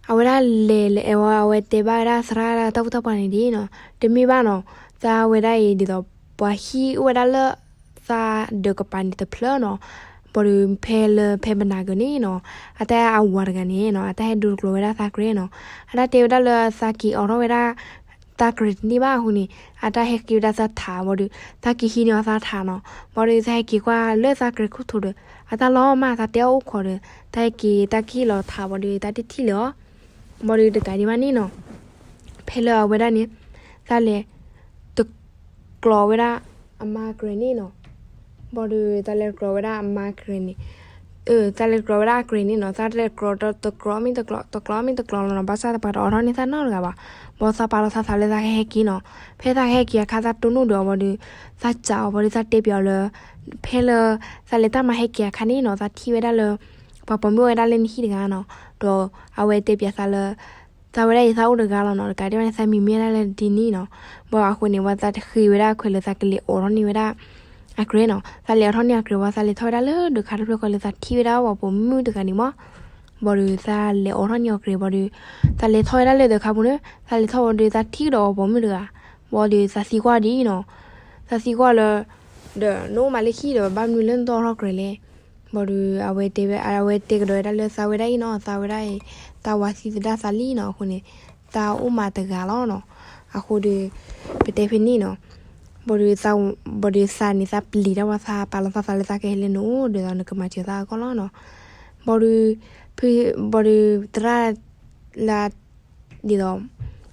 အဝဲဒၣ်လဲၤလဲၤအဲၣ်ဝဲ အဝဲတဲဘၣ်ဝဲဒၣ်သရၣ်တၢ်အူတၢ်ပီန့ၣ်ဒ်နီၤ, တမ့ၢ်ဘၣ်နီၤ, သးဝဲဒၣ်အံၤဒ်သိး ပှၤဟံၣ်အိၣ်ဝဲဒၣ်လၢ သးဒီးကပၤန့ၣ်တဖျၢၣ်နီၤ, ဘၣ်ဒီးဖဲလၢဖဲမနၤကၢၤန့ၣ်နီၤ, အတၢ်အဝၤတဂၤန့ၣ်နီၤ အတၢ်ဟဲဒိတကျိၤဝဲဒၣ်သးကြဲးနီၤ, အတၢ်တဲဝဲဒၣ်လၢသးက့ၤအိးထီၣ်ဝဲဒၣ် သးကြဲးတန့ၢ်ဘၣ်အဃိန့ၣ် အတၢ်ဟဲက့ၤဝဲဒၣ်သးထး ဘၣ်ဒီး သးက့ၤဟံးန့ၢ်အီၤသးထးနီၤ, ဘၣ်ဒီးသးဟဲက့ၤကွၢ်လၢသးကြဲးခိၣ်ထိးဒီး အတၢ်လီၤမၢ်သးတဲအီၣ်အိၣ်ခိးဒီး သးဟဲက့ၤတၢ်ကဟ့ၣ်လီၤထး ဘၣ်ဒီးသးတထံၣ်လၢၤအီၤ, ဘၣ်ဒီးတကးဒံးဘၣ်န့ၣ်နီၤ ဖဲလၢအဝဲဒၣ်န့ၣ် သးလဲၤ တကျိၤဝဲဒၣ်အမါကြဲးန့ၣ်နီၤ, ဘၣ်ဒီးသးလဲၤတကျိၤဝဲဒၣ်အမါကြဲးန့ၣ်, သးလဲၤတကျိၤဝဲဒၣ်အကြဲးန့ၣ်နီၤ, သးလဲၤတကျိၤတကျိၤမ့ၢ်တကျိၤ တကျိၤမ့ၢ်တကျိၤလီၤနီၤ, ဘၣ်ဆၣ်သးပာ်တအိးထီၣ်န့ၢ်သးနီတဂၤဘၣ်, ဘၣ်သးပာ်လီၤသးသးလၢသးကဟဲက့ၤနီၤ, ဖဲသးကဟဲက့ၤအခါသးတိၢ်နီၣ်ဒီးအီၤ ဘၣ်ဒီး သးစံးအီၤ ဘၣ်ဒီးသးတဲပၠးအီၤလၢ ဖဲလၢ သးလဲၤတၢ်မၤဟဲက့ၤအခါန့ၣ်နီၤ သးထံၣ်ဝဲဒၣ်လၢ ပှၤပိာ်မုၣ်အိၣ်ဝဲဒၣ်လၢနဟံၣ်တဂၤနီၤ, ဒီးအဝဲတဲပၠးသးလၢ သးဝဲဒၣ်အံၤသးအိၣ်တဂၤလီၤနီၤ, တကးဒံးဘၣ်န့ၣ် သးမံမ့ၢ်ဝဲဒၣ်လၢဒ်န့ၣ်နီၤ, ဘၣ်အဃိန့ၣ် ဝဲသးတဃ့ဝဲဒၣ်ခွဲးလၢသးကလဲၤအိးထီၣ်န့ၢ်ဝဲဒၣ် အကြဲးနီၤ, သးလဲၤအိးထီၣ်န့ၢ်အကြဲးဝံၤ သးလဲၤထီၣ်ဝဲဒၣ်လၢဒုးခါတဖျၢၣ်ဃီလၢသးထံၣ်ဝဲဒၣ်ပှၤပိာ်မုၣ်တဂၤန့ၣ်မး, ဘၣ်ဒီးသးလဲၤအိးထီၣ်န့ၢ်အကြဲး ဘၣ်ဒီး သးလဲၤထီၣ်ဝဲဒၣ်လၢဒုးခါပူၤန့ၣ် သးလဲၤထီၣ်ဝံၤဒီးသးထံၣ်ကဒီးပှၤပိာ်မုၣ်တဂၤ, ဘၣ်ဒီးသးသံကွၢ်ဒ်အံၤနီၤ, သးသံကွၢ်လၢ ဒီးနအိၣ်မးလၢဟံၣ်ဒီး ဘၣ်မနုၤလၢနတအိးထီၣ်ကြဲးလဲၣ်, ဘၣ်ဒီးအဝဲတဲဝဲ အဝဲတဲကဒီးဝဲဒၣ်လၢသးဝဲဒၣ်အံၤနီၤ, သးဝဲဒၣ်အံၤ သးဝၤသံသဒၣ်သးလံနီၤ, အဃိန့ၣ် သးအိၣ်မးတဂၤလီၤနီၤ, အဃိဒီး ပတဲဖဲန့ၣ်နီၤ, ဘၣ်ဒီး ဘၣ်ဒီးသးန့ၣ် သးပျံၤတၢ်ဝဲ သးပာ်လီၤသးသးလၢသးကဟဲလၢနအိၣ် ဒ်သိးနကမၤစၢၤသးအဂီၢ်လီၤနီၤ, ဘၣ်ဒီး ဘၣ်ဒီးသရၣ် လၢ ဒ်သိး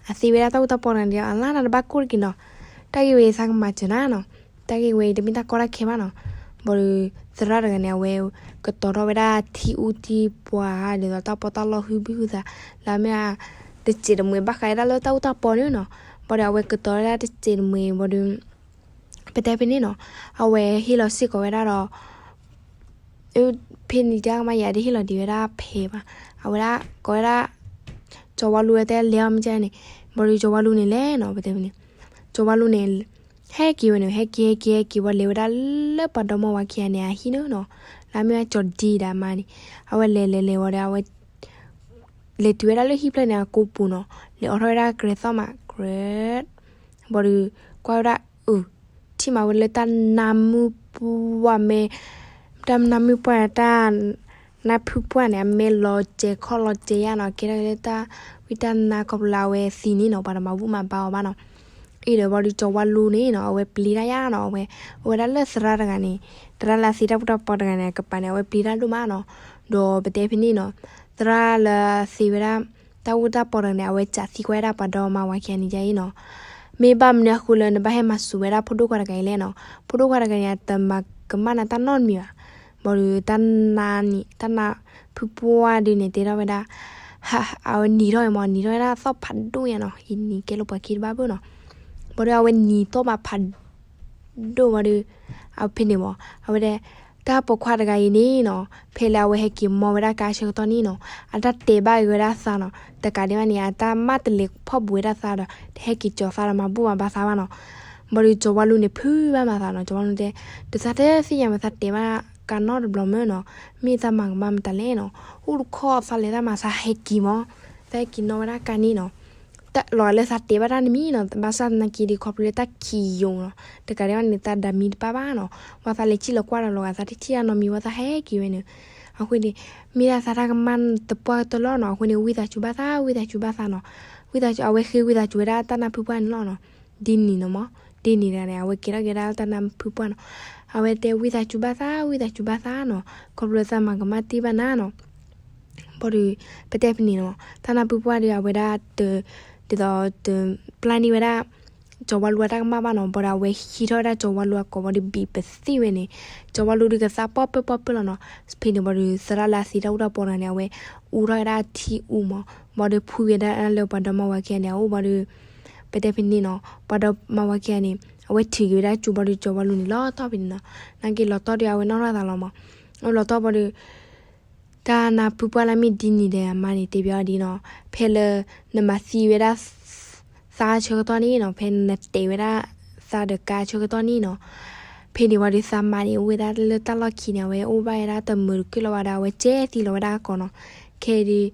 အသ့ဝဲဒၣ်တၢ်အူတၢ်ပီတဂၤန့ၣ် အလါနၤတဘၣ်ကိၢ်တက့ၢ်နီၤ, တၢ်ဂ့ၢ်ဝဲအံၤသးကမၤစၢၤနၤနီၤ, တၢ်ဂ့ၢ်ဝဲအံၤတမ့ၢ်တၢ်ကီတၢ်ခဲဘၣ်နီၤ, ဘၣ်ဒီး သရၣ်တဂၤန့ၣ် အဝဲ ကတီၤထီၣ်ဝဲဒၣ်ထံအူထံပှၤ ဒ်သိးတၢ်ပီးတၢ်လီဟုဘုဟုသး လၢအမ့ၢ် တစဲးတမှဲၤဘၣ်ဃးဝဲဒၣ်လၢတၢ်အူတၢ်ပီန့ၣ်နီၤ, ဘၣ်ဒီးအဝဲကတီၤဝဲဒၣ်တစဲးတမှဲၤ ဘၣ်ဒီး ပတဲဖဲန့ၣ်နီၤ, အဝဲဟ့ၣ်လီၤစ့ၢ်ကီးဝဲဒၣ်ဒီး ဖဲန့ၣ်တၢ်ကမၣ်ယၤ တဟ့ၣ်လီၤဒံးဝဲဒၣ်ဖဲဘၣ်, အဝဲဒၣ်ကိးဝဲဒၣ် ကၠီၤဝါလူၤဝဲတဲလဲၤအီၤမ့ၢ်ကဲန့ၣ်, ဘၣ်ဒီးကၠီၤဝါလူၤန့ၣ်လဲၤနီၤ ပတဲဖဲန့ၣ်, ကၠီၤဝါလူၤန့ၣ် ဟဲက့ၤဝဲန့ၣ် ဟဲက့ၤ ဟဲက့ၤ ဟဲက့ၤ ဝဲလဲၤဝဲဒၣ်လၢပှၤဒီမါဝၤခံဂၤန့ၣ် အဟံၣ်န့ၣ်နီၤ, လၢအမ့ၢ်ဝဲကၠီၤဒံဒီးအမါန့ၣ်, အဝဲလဲၤလဲၤလဲၤဝံၤဒီး အဝဲ လဲၤတုၤဝဲဒၣ်လၢဟံၣ်ဖျၢၣ်န့ၣ် အကိာ်ပူၤနီၤ, လဲၤအိးထီၣ်ဝဲဒၣ်ကြဲးသီၣ်မး ကြဲး ဘၣ်ဒီး ကွၢ်ဝဲဒၣ် အၢ ထံၣ်မးဝဲလၢတၢ်နါမုၢ်ပှၢ်မဲ, တၢ်နါမုၢ်ပှၢ် တၢ်နါဖုပှၢ်န့ၣ် အမဲလီၤစဲၤခီၣ်လီၤစဲၤယါနီၤ, ကဲထီၣ်က့ၤလၢတၢ်ဝံတၢ်နါခီဖျိလၢအဝဲသံန့ၣ်နီၤ, ပှၤတမၤဘူၣ်မၤဘါအီၤဘၣ်နီၤ. အံၤဒီးဘၣ်ဒီးကၠီၤဝါလူၤန့ၣ်နီၤ အဝဲပျံၤတၢ်ယါနီၤ, အဝဲ အိၣ်ဝဲဒၣ်လၢသရၣ်တဂၤန့ၣ်, သရၣ်လၢအသ့တၢ်အူတၢ်ပီတဂၤန့ၣ် အကပၤန့ၣ် အဝဲပျံၤတၢ်ဒိၣ်မးနီၤ. ဒီးပတဲဖဲန့ၣ်နီၤ, သရၣ်လၢအသ့ဝဲဒၣ် တၢ်အူတၢ်ပီတဂၤန့ၣ် အဝဲစးသံကွၢ်ဝဲဒၣ်ပှၤဒီမါဝၤခံဂၤန့ၣ်ယါအံၤနီၤ, မ့ၢ်ဘၣ်မနုၤအဃိလၢနဘၣ်ဟဲမၤစၢၤဝဲဒၣ်ဖိဒိၣ်ခွါတဂၤအံၤလဲၣ်နီၤ, ဖိဒိၣ်ခွါတဂၤန့ၣ် အတမၤကမၣ်နၤတၢ်နီတမံၤဘၣ်. ဘၣ်ဒီးတၢ်နါန့ၣ် တၢ်နါဖုပှၢ်ဒုန့ၣ် တဲထီၣ်ဝဲဒၣ် အဝဲနံၤထီၣ်အံၤမး နံၤထီၣ်ဝဲဒၣ်သီၣ်ဖးဒိၣ်ညါနီၤ, ယနံၤကဲလၢပှၤခံတဘၣ်ဘၣ်နီၤ. ဘၣ်ဒီးအဝဲနံၤသီၣ်မးဖးဒိၣ်ဘၣ်ဒီး အဖဲန့ၣ်မး အဝဲဒၣ် တၢ်ပိာ်ခွါတဂၤအံၤန့ၣ်နီၤ, ဖဲလၢအဝဲဟဲက့ၤမီဝဲဒၣ်ကါဆၢကတီၢ်န့ၣ်နီၤ, အတၢ်တဲဘၣ်ဂ့ၤဝဲဒၣ်သးနီၤ, တကးဒံးဘၣ်န့ၣ် အတၢ်မၢတလဲၤဖီၣ်ဘူးဝဲဒၣ်သးဒီး တဟဲက့ၤကၠီၤသးဒီးမၤဘူၣ်မၤဘါသးဘၣ်နီၤ. ဘၣ်ဒီးကၠီၤဝါလူန့ၣ် ဖုးဘၣ်မးသးနီၤ, ကၠီၤဝါလူတဲ, တသးတသ့ၣ်ညါမး သးတဲဘၣ်ကါနီတဘျီမၢ်နီၤ, မ့ၢ်သးမၤကမၣ်မတၤလဲၣ်နီၤ, အိၣ်တခီၣ်သးလဲၤတၢ်မၤ သးဟဲက့ၤမး, သးဟဲက့ၤနီၣ်ဝဲဒၣ်ကါန့ၣ်နီၤ, လီၤဂာ်လၢသးတဲဘၣ်တၢ်တမံၤနီၤ, ဘၣ်ဆၣ်သနာ်က့ဒီး ခီဖျိလၢတၢ်ခံးယိာ်နီၤ, တကးဒံးဘၣ်န့ၣ် သးဒၣ်မံတပၣ်ဘၣ်နီၤ, ဝံၤသးလဲၤစံၣ်လီၤကွၢ်ဒီးလီၤဂာ် သးတထံၣ်တၢ်နီတမံၤဝံၤ သးဟဲက့ၤဝဲန့ၣ်, အဃိန့ၣ် မ့ၢ်ဒၣ်သးတၢ်ကမၣ်သပှၢ်ကတၢၢ်လီၤနီၤ, အဃိန့ၣ် ဝံသးစူၤဘၣ်သး ဝံသးစူၤဘၣ်သးနီၤ, ဝံသးစူၤ အဝဲဃ့ဝံသးစူၤဝဲဒၣ်တၢ်နၢ်ဖုပှၢ်န့ၣ်လီၤနီၤ, ဒ်န့ၣ်နီၤမး, ဒ်န့ၣ်တဂၤန့ၣ် အဝဲကဲထီၣ်က့ၤဒၣ်တၢ်နၢ်ဖုပှၢ်နီၤ, အဝဲတဲဝံသးစူၤဘၣ်သး ဝံသးစူၤဘၣ်သးနီၤ, ခီဖျိသးမၤကမၣ်တ့ၢ်ဘၣ်နၤနီၤ, ဘၣ်ဒီး ပတဲဖဲန့ၣ်နီၤ, တၢ်နၢ်ဖုပှၢ်ဒီး အဝဲဒၣ်တ ဒ်သိးတပျၢ်န့ၢ်ဝဲဒၣ် ကၠီၤဝါလူအတၢ်ကမၣ်ဘၣ်နီၤ, ဘၣ်ဒီးအဝဲဟံးထီၣ်ဝဲဒၣ်ကၠီၤဝါလူအကိာ်ဘၣ်ဒီး ဘံၣ်ပသံၣ်ဝဲန့ၣ်, ကၠီၤဝါလူဒီးကသးပီၣ်ပၢၢ်ပီၣ်ပၢၢ်လီၤနီၤ, ဖဲန့ၣ်ဘၣ်ဒီး သရၣ်လၢအသ့တၢ်အူတၢ်ပီတဂၤန့ၣ် အဝဲအူထီၣ်ဝဲဒၣ်ထံအူမး, ဘၣ်ဒီးဖှံဝဲဒၣ်လၢပှၤဒီမါဝၤခံဂၤန့ၣ် အအိၣ်ဘၣ်ဒီး ပတဲဖဲန့ၣ်နီၤ, ပှၤဒီမါဝၤခံဂၤန့ၣ် အဝဲထုးက့ၤဝဲဒၣ်ကၠိဘၣ်ဒီး ကၠီၤဝါလူန့ၣ် လီၤတီၢ်ဖဲန့ၣ်နီၤ, နာ်က့လီၤတီၢ်ဒီး အဝဲနီၣ်ထီၣ်သးလီၤမး, အဝဲလီၤတီၢ်ဘၣ်ဒီး တၢ်နၢ်ဖုပှၢ်လၢမ့ၢ်ဒ်န့ၣ်ဒီးအမါန့ၣ် တဲဘၣ်အီၤဒ်နီၤ, ဖဲလၢနမၤသံဝဲဒၣ်သးဆၢကတီၢ်န့ၣ်နီၤ, ဖဲနတဲာ်ဝဲဒၣ်သးဒီးကါဆၢကတီၢ်န့ၣ်နီၤ, ဖဲန့ၣ်ဝံၤဒီးသးမါန့ၣ် အိၣ်ဝဲဒၣ်လၢတၢ်လီၢ်ခံန့ၣ် အဝဲအိၣ်ဘၣ်ဝဲဒၣ်တမုာ်တခုၣ်လီၤဘၣ်ဒီး အဝဲကဲသံလီၤဝဲဒၣ်အကိာ်နီၤ, ခဲအံၤဒီး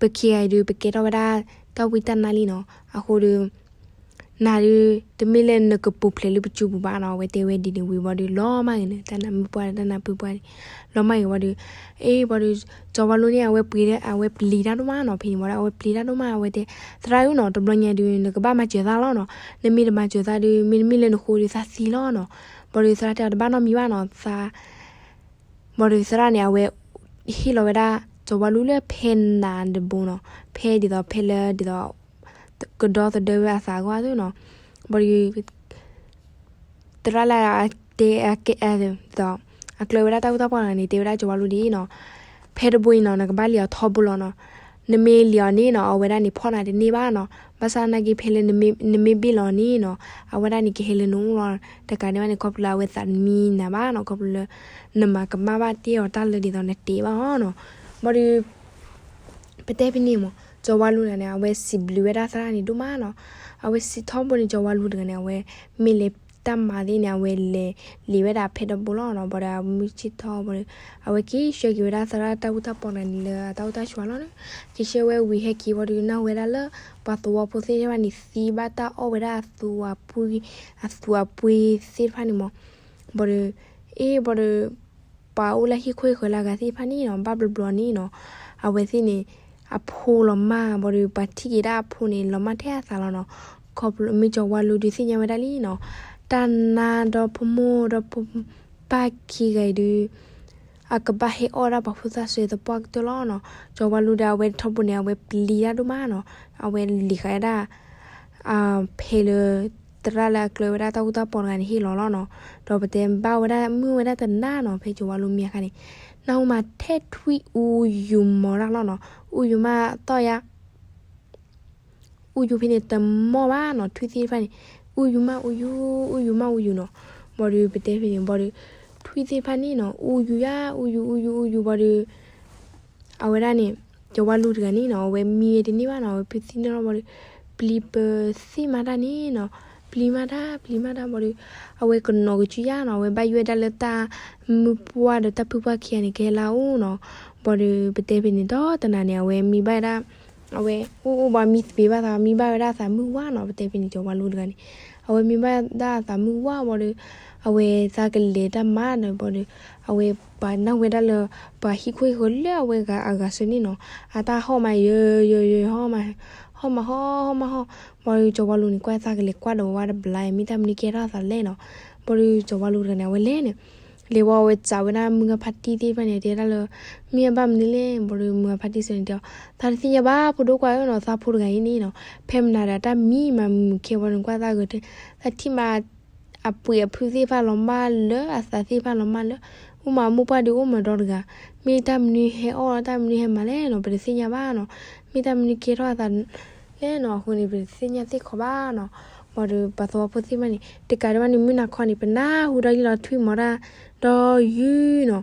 ပခံဂၤအံၤဒီး ပကဲထီၣ်ဝဲဒၣ်တၢ်ဝံတၢ်နါလံနီၤ, အဃိဒီး နၤဒုး တမ့ၢ်လၢနကပူၤဖျဲးလၢပစုပူၤဘၣ်နီၤ, အဝဲတဲဝဲဒ်န့ၣ်ဝံၤဘၣ်ဒီး လီၤမၢ်ဂ့ၤန့ၣ် တၢ်နၢ်မုၣ်ပှၢ် တၢ်နၢ်ဖုပှၢ်န့ၣ် လီၤမၢ်ဂ့ၤဝံၤဒီး အ့ၣ် ဘၣ်ဒီး ကၠီၤဝါလူန့ၣ် အဝဲပှ့ၤ အဝဲပျံၤတၢ်ဒိၣ်မးနီၤ, ဖဲန့ၣ်ဝံၤဒီး အဝဲပျံၤတၢ်ဒိၣ်မး အဝဲတဲ သရၣ်ဧၢနီၤ, တဘျီညါဒီး နကဘၣ်မၤစၢၤသးလီၤနီၤ, နမ့ၢ်တမၤစၢၤသးဒီး မ့တမ့ၢ်လၢနဃိဒီးသးသံလီၤနီၤ, ဘၣ်ဒီးသရၣ်တဲအီၤ တဘၣ်နီတမံၤဘၣ်နီၤ, သး ဘၣ်ဒီးသရၣ်န့ၣ် အဝဲဟ့ၣ်လီၤဝဲဒၣ် ကၠီၤဝါလူလၢဖဲနၤတဘိနီၤ, ဖဲဒ်သိးဖဲလၢဒ်သိး ကဒီသဒၢဝဲအသးအဂီၢ်သ့ၣ်နီၤ, ဘၣ်ဒီး သရၣ်လၢအတဲ အကဲ ဒ်သိး အကျၢၤဝဲဒၣ်တၢ်အူတၢ်ပီၢ်တဂၤန့ၣ် တဲဝဲဒၣ်ကၠီၤဝါလူဒ်အံၤနီၤ, ဖဲတဘိအံၤနီၤ နကဘၣ်လံာ်အီၤထီဘိလီၤနီၤ, နမ့ၢ်လံာ်အီၤန့ၣ်နီၤ အဝဲဒၣ်န့ၣ်ဖီၣ်နၤတန့ၢ်ဘၣ်နီၤ, ဘၣ်ဆၣ်သနာ်က့ဖဲလၢနမ့ၢ်ဘ့ၣ်လီၤန့ၣ်နီၤ အဝဲဒၣ်န့ၣ်ကဟဲလၢနအိၣ်လီၤ, တကးဒံးဘၣ်န့ၣ် ခီဖျိလၢအဝဲသးတမံနၤဘၣ်နီၤ, ခီဖျိလၢ နမၤကမၣ်ဘၣ်တ့ၢ်အီၤတၢ်လၢဒ်သိးနတဲဘၣ်အီၤနီၤ, ဘၣ်ဒီး ပတဲဖဲန့ၣ်မး ကၠီၤဝါလူတဂၤန့ၣ် အဝဲစံးဘျုးဝဲဒၣ်သရၣ်န့ၣ်ဒိၣ်မးနီၤ, အဝဲစံးထီဘိန့ၣ် ကၠီၤဝါလူတဂၤန့ၣ် အဝဲမ့ၢ်လဲၤတၢ်မၤသ့ၣ်န့ၣ် အဝဲလဲၤလံာ်ဝဲဒၣ်ဖဲတဘိလီၤနီၤ, ဘၣ်ဒီးအမုၢ်ဆ့ၣ်ထီဘိဒီး အဝဲက့ၤဆှၢက့ၤဝဲဒၣ်သရၣ်တၢ်အူတၢ်ပီၢ်တဂၤန့ၣ်လၢအတၢ်အိၣ်တၢ်ဆိးလီၤနီၤ, က့ၤဆှၢဝဲဝံၤဟဲက့ၤဘၣ်ဒီး နၢ်ဟူဝဲဒၣ်လၢ ပှၤသဝီဖိသ့ၣ်တဖၣ်န့ၣ် သံဘၣ်တၢ်အီၣ်ဝဲဒၣ်အသူအပှ့ၤ အသူအပှ့ၤသ့ၣ်တဖၣ်န့ၣ်မး, ဘၣ်ဒီး အ့ၣ် ဘၣ်ဒီး ပှၤအိၣ်လၢဟံၣ်ခိၣ်ဟံၣ်ဃၢၤလၢအဂၤသ့ၣ်တဖၣ်န့ၣ်နီၤ ဘၣ်ဘျီဘျီန့ၣ်နီၤ အဝဲသ့ၣ်န့ၣ် အဖိလီၤမၢ် ဘၣ်ဒီးပှၤထံၣ်က့ၤဒၣ်အဖိန့ၣ် လီၤမၢ်ထဲအသးလီၤနီၤ, ခီဖျိမ့ၢ်ကၠီၤဝါလူဒုးသ့ၣ်ညါဝဲဒၣ်လံနီၤ, တၢ်နါဒီဖိမိၢ်ဒီးဖိပၢ်ခံဂၤအံၤဒုး အကဘၣ်ဟဲအီၣ်ဒၣ်ပှၤဖိသၣ်စၢၤသပှၢ်ကတၢၢ်လီၤနီၤ, ကၠီၤဝါလူဒီးအဝဲထီဘိန့ၣ် အဝဲပျံၤတၢ်ဒိၣ်မးနီၤ, အဝဲလံၤဃာ်ဝဲဒၣ် ဖဲလၢ သရၣ်လၢအကျၢၤဝဲဒၣ်တၢ်အူတၢ်ပီၢ်တဂၤန့ၣ်ဟ့ၣ်လီၤလီၤနီၤ, ဒီးပတဲဘၣ်ဝဲဒၣ်မုၢ်ဝဲဒၣ်တနၤနီၤ ဖဲကၠီၤဝါလူမံအခါန့ၣ်, နၢ်ဟူမးထဲထွံၣ်အူယူၤမီၤတၢ်လီၤနီၤ, အူယူၤမးသီၣ်ယါ အူယူၤဖဲန့ၣ်တမီၢ်ဘၣ်နီၤ ထွံၣ်သ့ၣ်တဖၣ်န့ၣ်, အူယူၤမးအူယူၤ အူယူၤမးအူယူၤနီၤ, ဘၣ်ဒီးပတဲဖဲန့ၣ် ဘၣ်ဒီး ထွံၣ်သ့ၣ်တဖၣ်န့ၣ်နီၤ အူယူၤယါ အူယူၤ အူယူၤ အူယူၤ ဘၣ်ဒီး အဝဲဒၣ်န့ၣ် ကၠီၤဝါလူတဂၤန့ၣ်နီၤ အဝဲမံဝဲတန့ၢ်ဘၣ်နီၤ အဝဲပသံန့ၢ်လီၤဘၣ်ဒီး ပျံၤပသ့ၣ်မးတၢ်န့ၣ်နီၤ, ပျံၤမးတၢ် ပျံၤမးတၢ်ဘၣ်ဒီး အဝဲကနီၤကစုယါနီၤ အဝဲဘၣ်ယိၣ်ဝဲဒၣ်လၢတၢ်မုၢ်ပှၢ်ဒီးတၢ်ဖုပှၢ်ခံဂၤန့ၣ် ကဟဲလၢအအိၣ်နီၤ, ဘၣ်ဒီးပတဲဖဲန့ၣ်ဒီးတနၤန့ၣ် အဝဲမံဘၣ်ဝဲဒၣ် အဝဲအိၣ်အိၣ်ဘၣ်မံသပ့ၤဘၣ်သး မံဘၣ်ဝဲဒၣ်အသးမုၢ်ဝါနီၤ ပတဲဖဲန့ၣ် ကၠီၤဝါလူတဂၤန့ၣ် အဝဲမံဘၣ်ဒၣ်အသးမုၢ်ဝါဘၣ်ဒီး အဝဲသးကလဲၤတၢ်မၤဒီးဘၣ်ဒီး အဝဲပှၤနၢ်ဟူဝဲဒၣ်လၢ ပှၤဟံၣ်ခိၣ်ဟံၣ်ဃၢၤလၢအဝဲအဂၤစၢၤန့ၣ်နီၤ အတၢ်ဟီၣ်မးယၢၤယၢၤယၢၤဟီၣ်မး ဟီၣ်မးဟီၣ်ဟီၣ်မးဟီၣ် ဘၣ်ဒီးကၠီၤဝါလူန့ၣ် ကွၢ်သးကလဲၤကွၢ်ဒီးဝဲတဘျီ မ့ၢ်တၢ်မနုၤကဲထီၣ်အသးလဲၣ်နီၤ, ဘၣ်ဒီးကၠီၤဝါလူတဂၤန့ၣ် အဝဲလဲၤန့ၣ် လဲၤဝဲအဝဲစးဝဲဒၣ်မုၢ်ဂၤဖါတံၢ်သ့ၣ်တဖၣ်န့ၣ် တဲဒၣ်လၢ မ့ၢ်အဘၣ်မနုၤလဲၣ် ဘၣ်ဒီးမုၢ်ဂၤဖါတံၢ်စၢၤန့ၣ်တဲအီၤ သးတသ့ၣ်ညါဘၣ်ဖိဒိၣ်ကွၢ်ဧၢနီၤ သးဖိတဂၤအံၤန့ၣ်နီၤ ဖဲမနၤဒီးတၢ်မံမးမုၢ်ခဲဝဲန့ၣ်ကွၢ်သးဂ့ၤတဲ သးထံၣ်မး အပှ့ၤအဖုသ့ၣ်တဖၣ်လီၤမၢ်လၢ အသးသ့ၣ်တဖၣ်လီၤမၢ်လၢ အိၣ်မးအမိၢ်ပှၢ်ဒုးအိၣ်မးဒီတဂၤ မ့ၢ်တၢ်မနုၤဟဲအီၣ်တၢ်မနုၤဟဲမၤလဲၣ်နီၤ ပတသ့ၣ်ညါဘၣ်နီၤ မ့ၢ်တၢ်မနုၤကဲထီၣ်အသးလဲၣ်နီၤ အဃိန့ၣ် ပတသ့ၣ်ညါသ့ၣ်ခီဘၣ်နီၤ ဘၣ်ဒီးပှၤသဝီဖိသ့ၣ်တဖၣ်န့ၣ် တကးဒံးဘၣ်န့ၣ် မုၢ်နၤခီန့ၣ် ပနၢ်ဟူဒီးယလီၤထွံၣ်မီၤတၢ် ဒီးယုၢ်နီၤ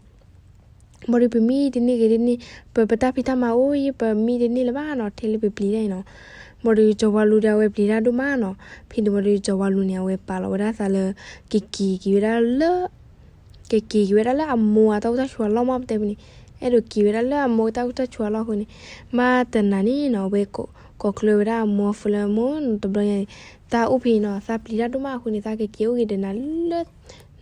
ဘၣ်ဒီးပမံတန့ၢ်ဂ့ၤတန့ၢ် ပပတၢ်ဖံးတၢ်မၤအိၣ်ယံၤ ပမံတန့ၢ်လၢၤဘၣ်နီၤ ထဲလၢပပျံၤတၢ်အံၤနီၤ ဘၣ်ဒီးကၠီၤဝါလူၤဒီးအဝဲပျံၤတၢ်ဒိၣ်မးနီၤ. ဖဲန့ၣ်ဘၣ်ဒီးကၠီၤဝါလူၤန့ၣ် အဝဲပာ်လီၤဝဲဒၣ်သးလၢ ကက့ၤက့ၤဝဲဒၣ်လၢ ကက့ၤက့ၤဝဲဒၣ်လၢအမိၢ်အတၢ်ကူၣ်တၢ်ဆိးအလီၢ်မးပတဲဖဲန့ၣ်, အဲၣ်ဒိးက့ၤဝဲဒၣ်လၢအမိၢ်တၢ်ကူၣ်တၢ်ဆိးအလီၢ်အဃိန့ၣ်, မ့ၢ်တနၤန့ၣ်နီၤ အဝဲကိးချၢဝဲဒၣ်အမိၢ်အဖိလၢမိၢ်တဘျီညါန့ၣ်, သးအိၣ်ဖဲအံၤနီၤ သးပျံၤတၢ်ဒိၣ်မးအဃိန့ၣ် သးကက့ၤအိၣ်က့ၤဒီးနၤလၢ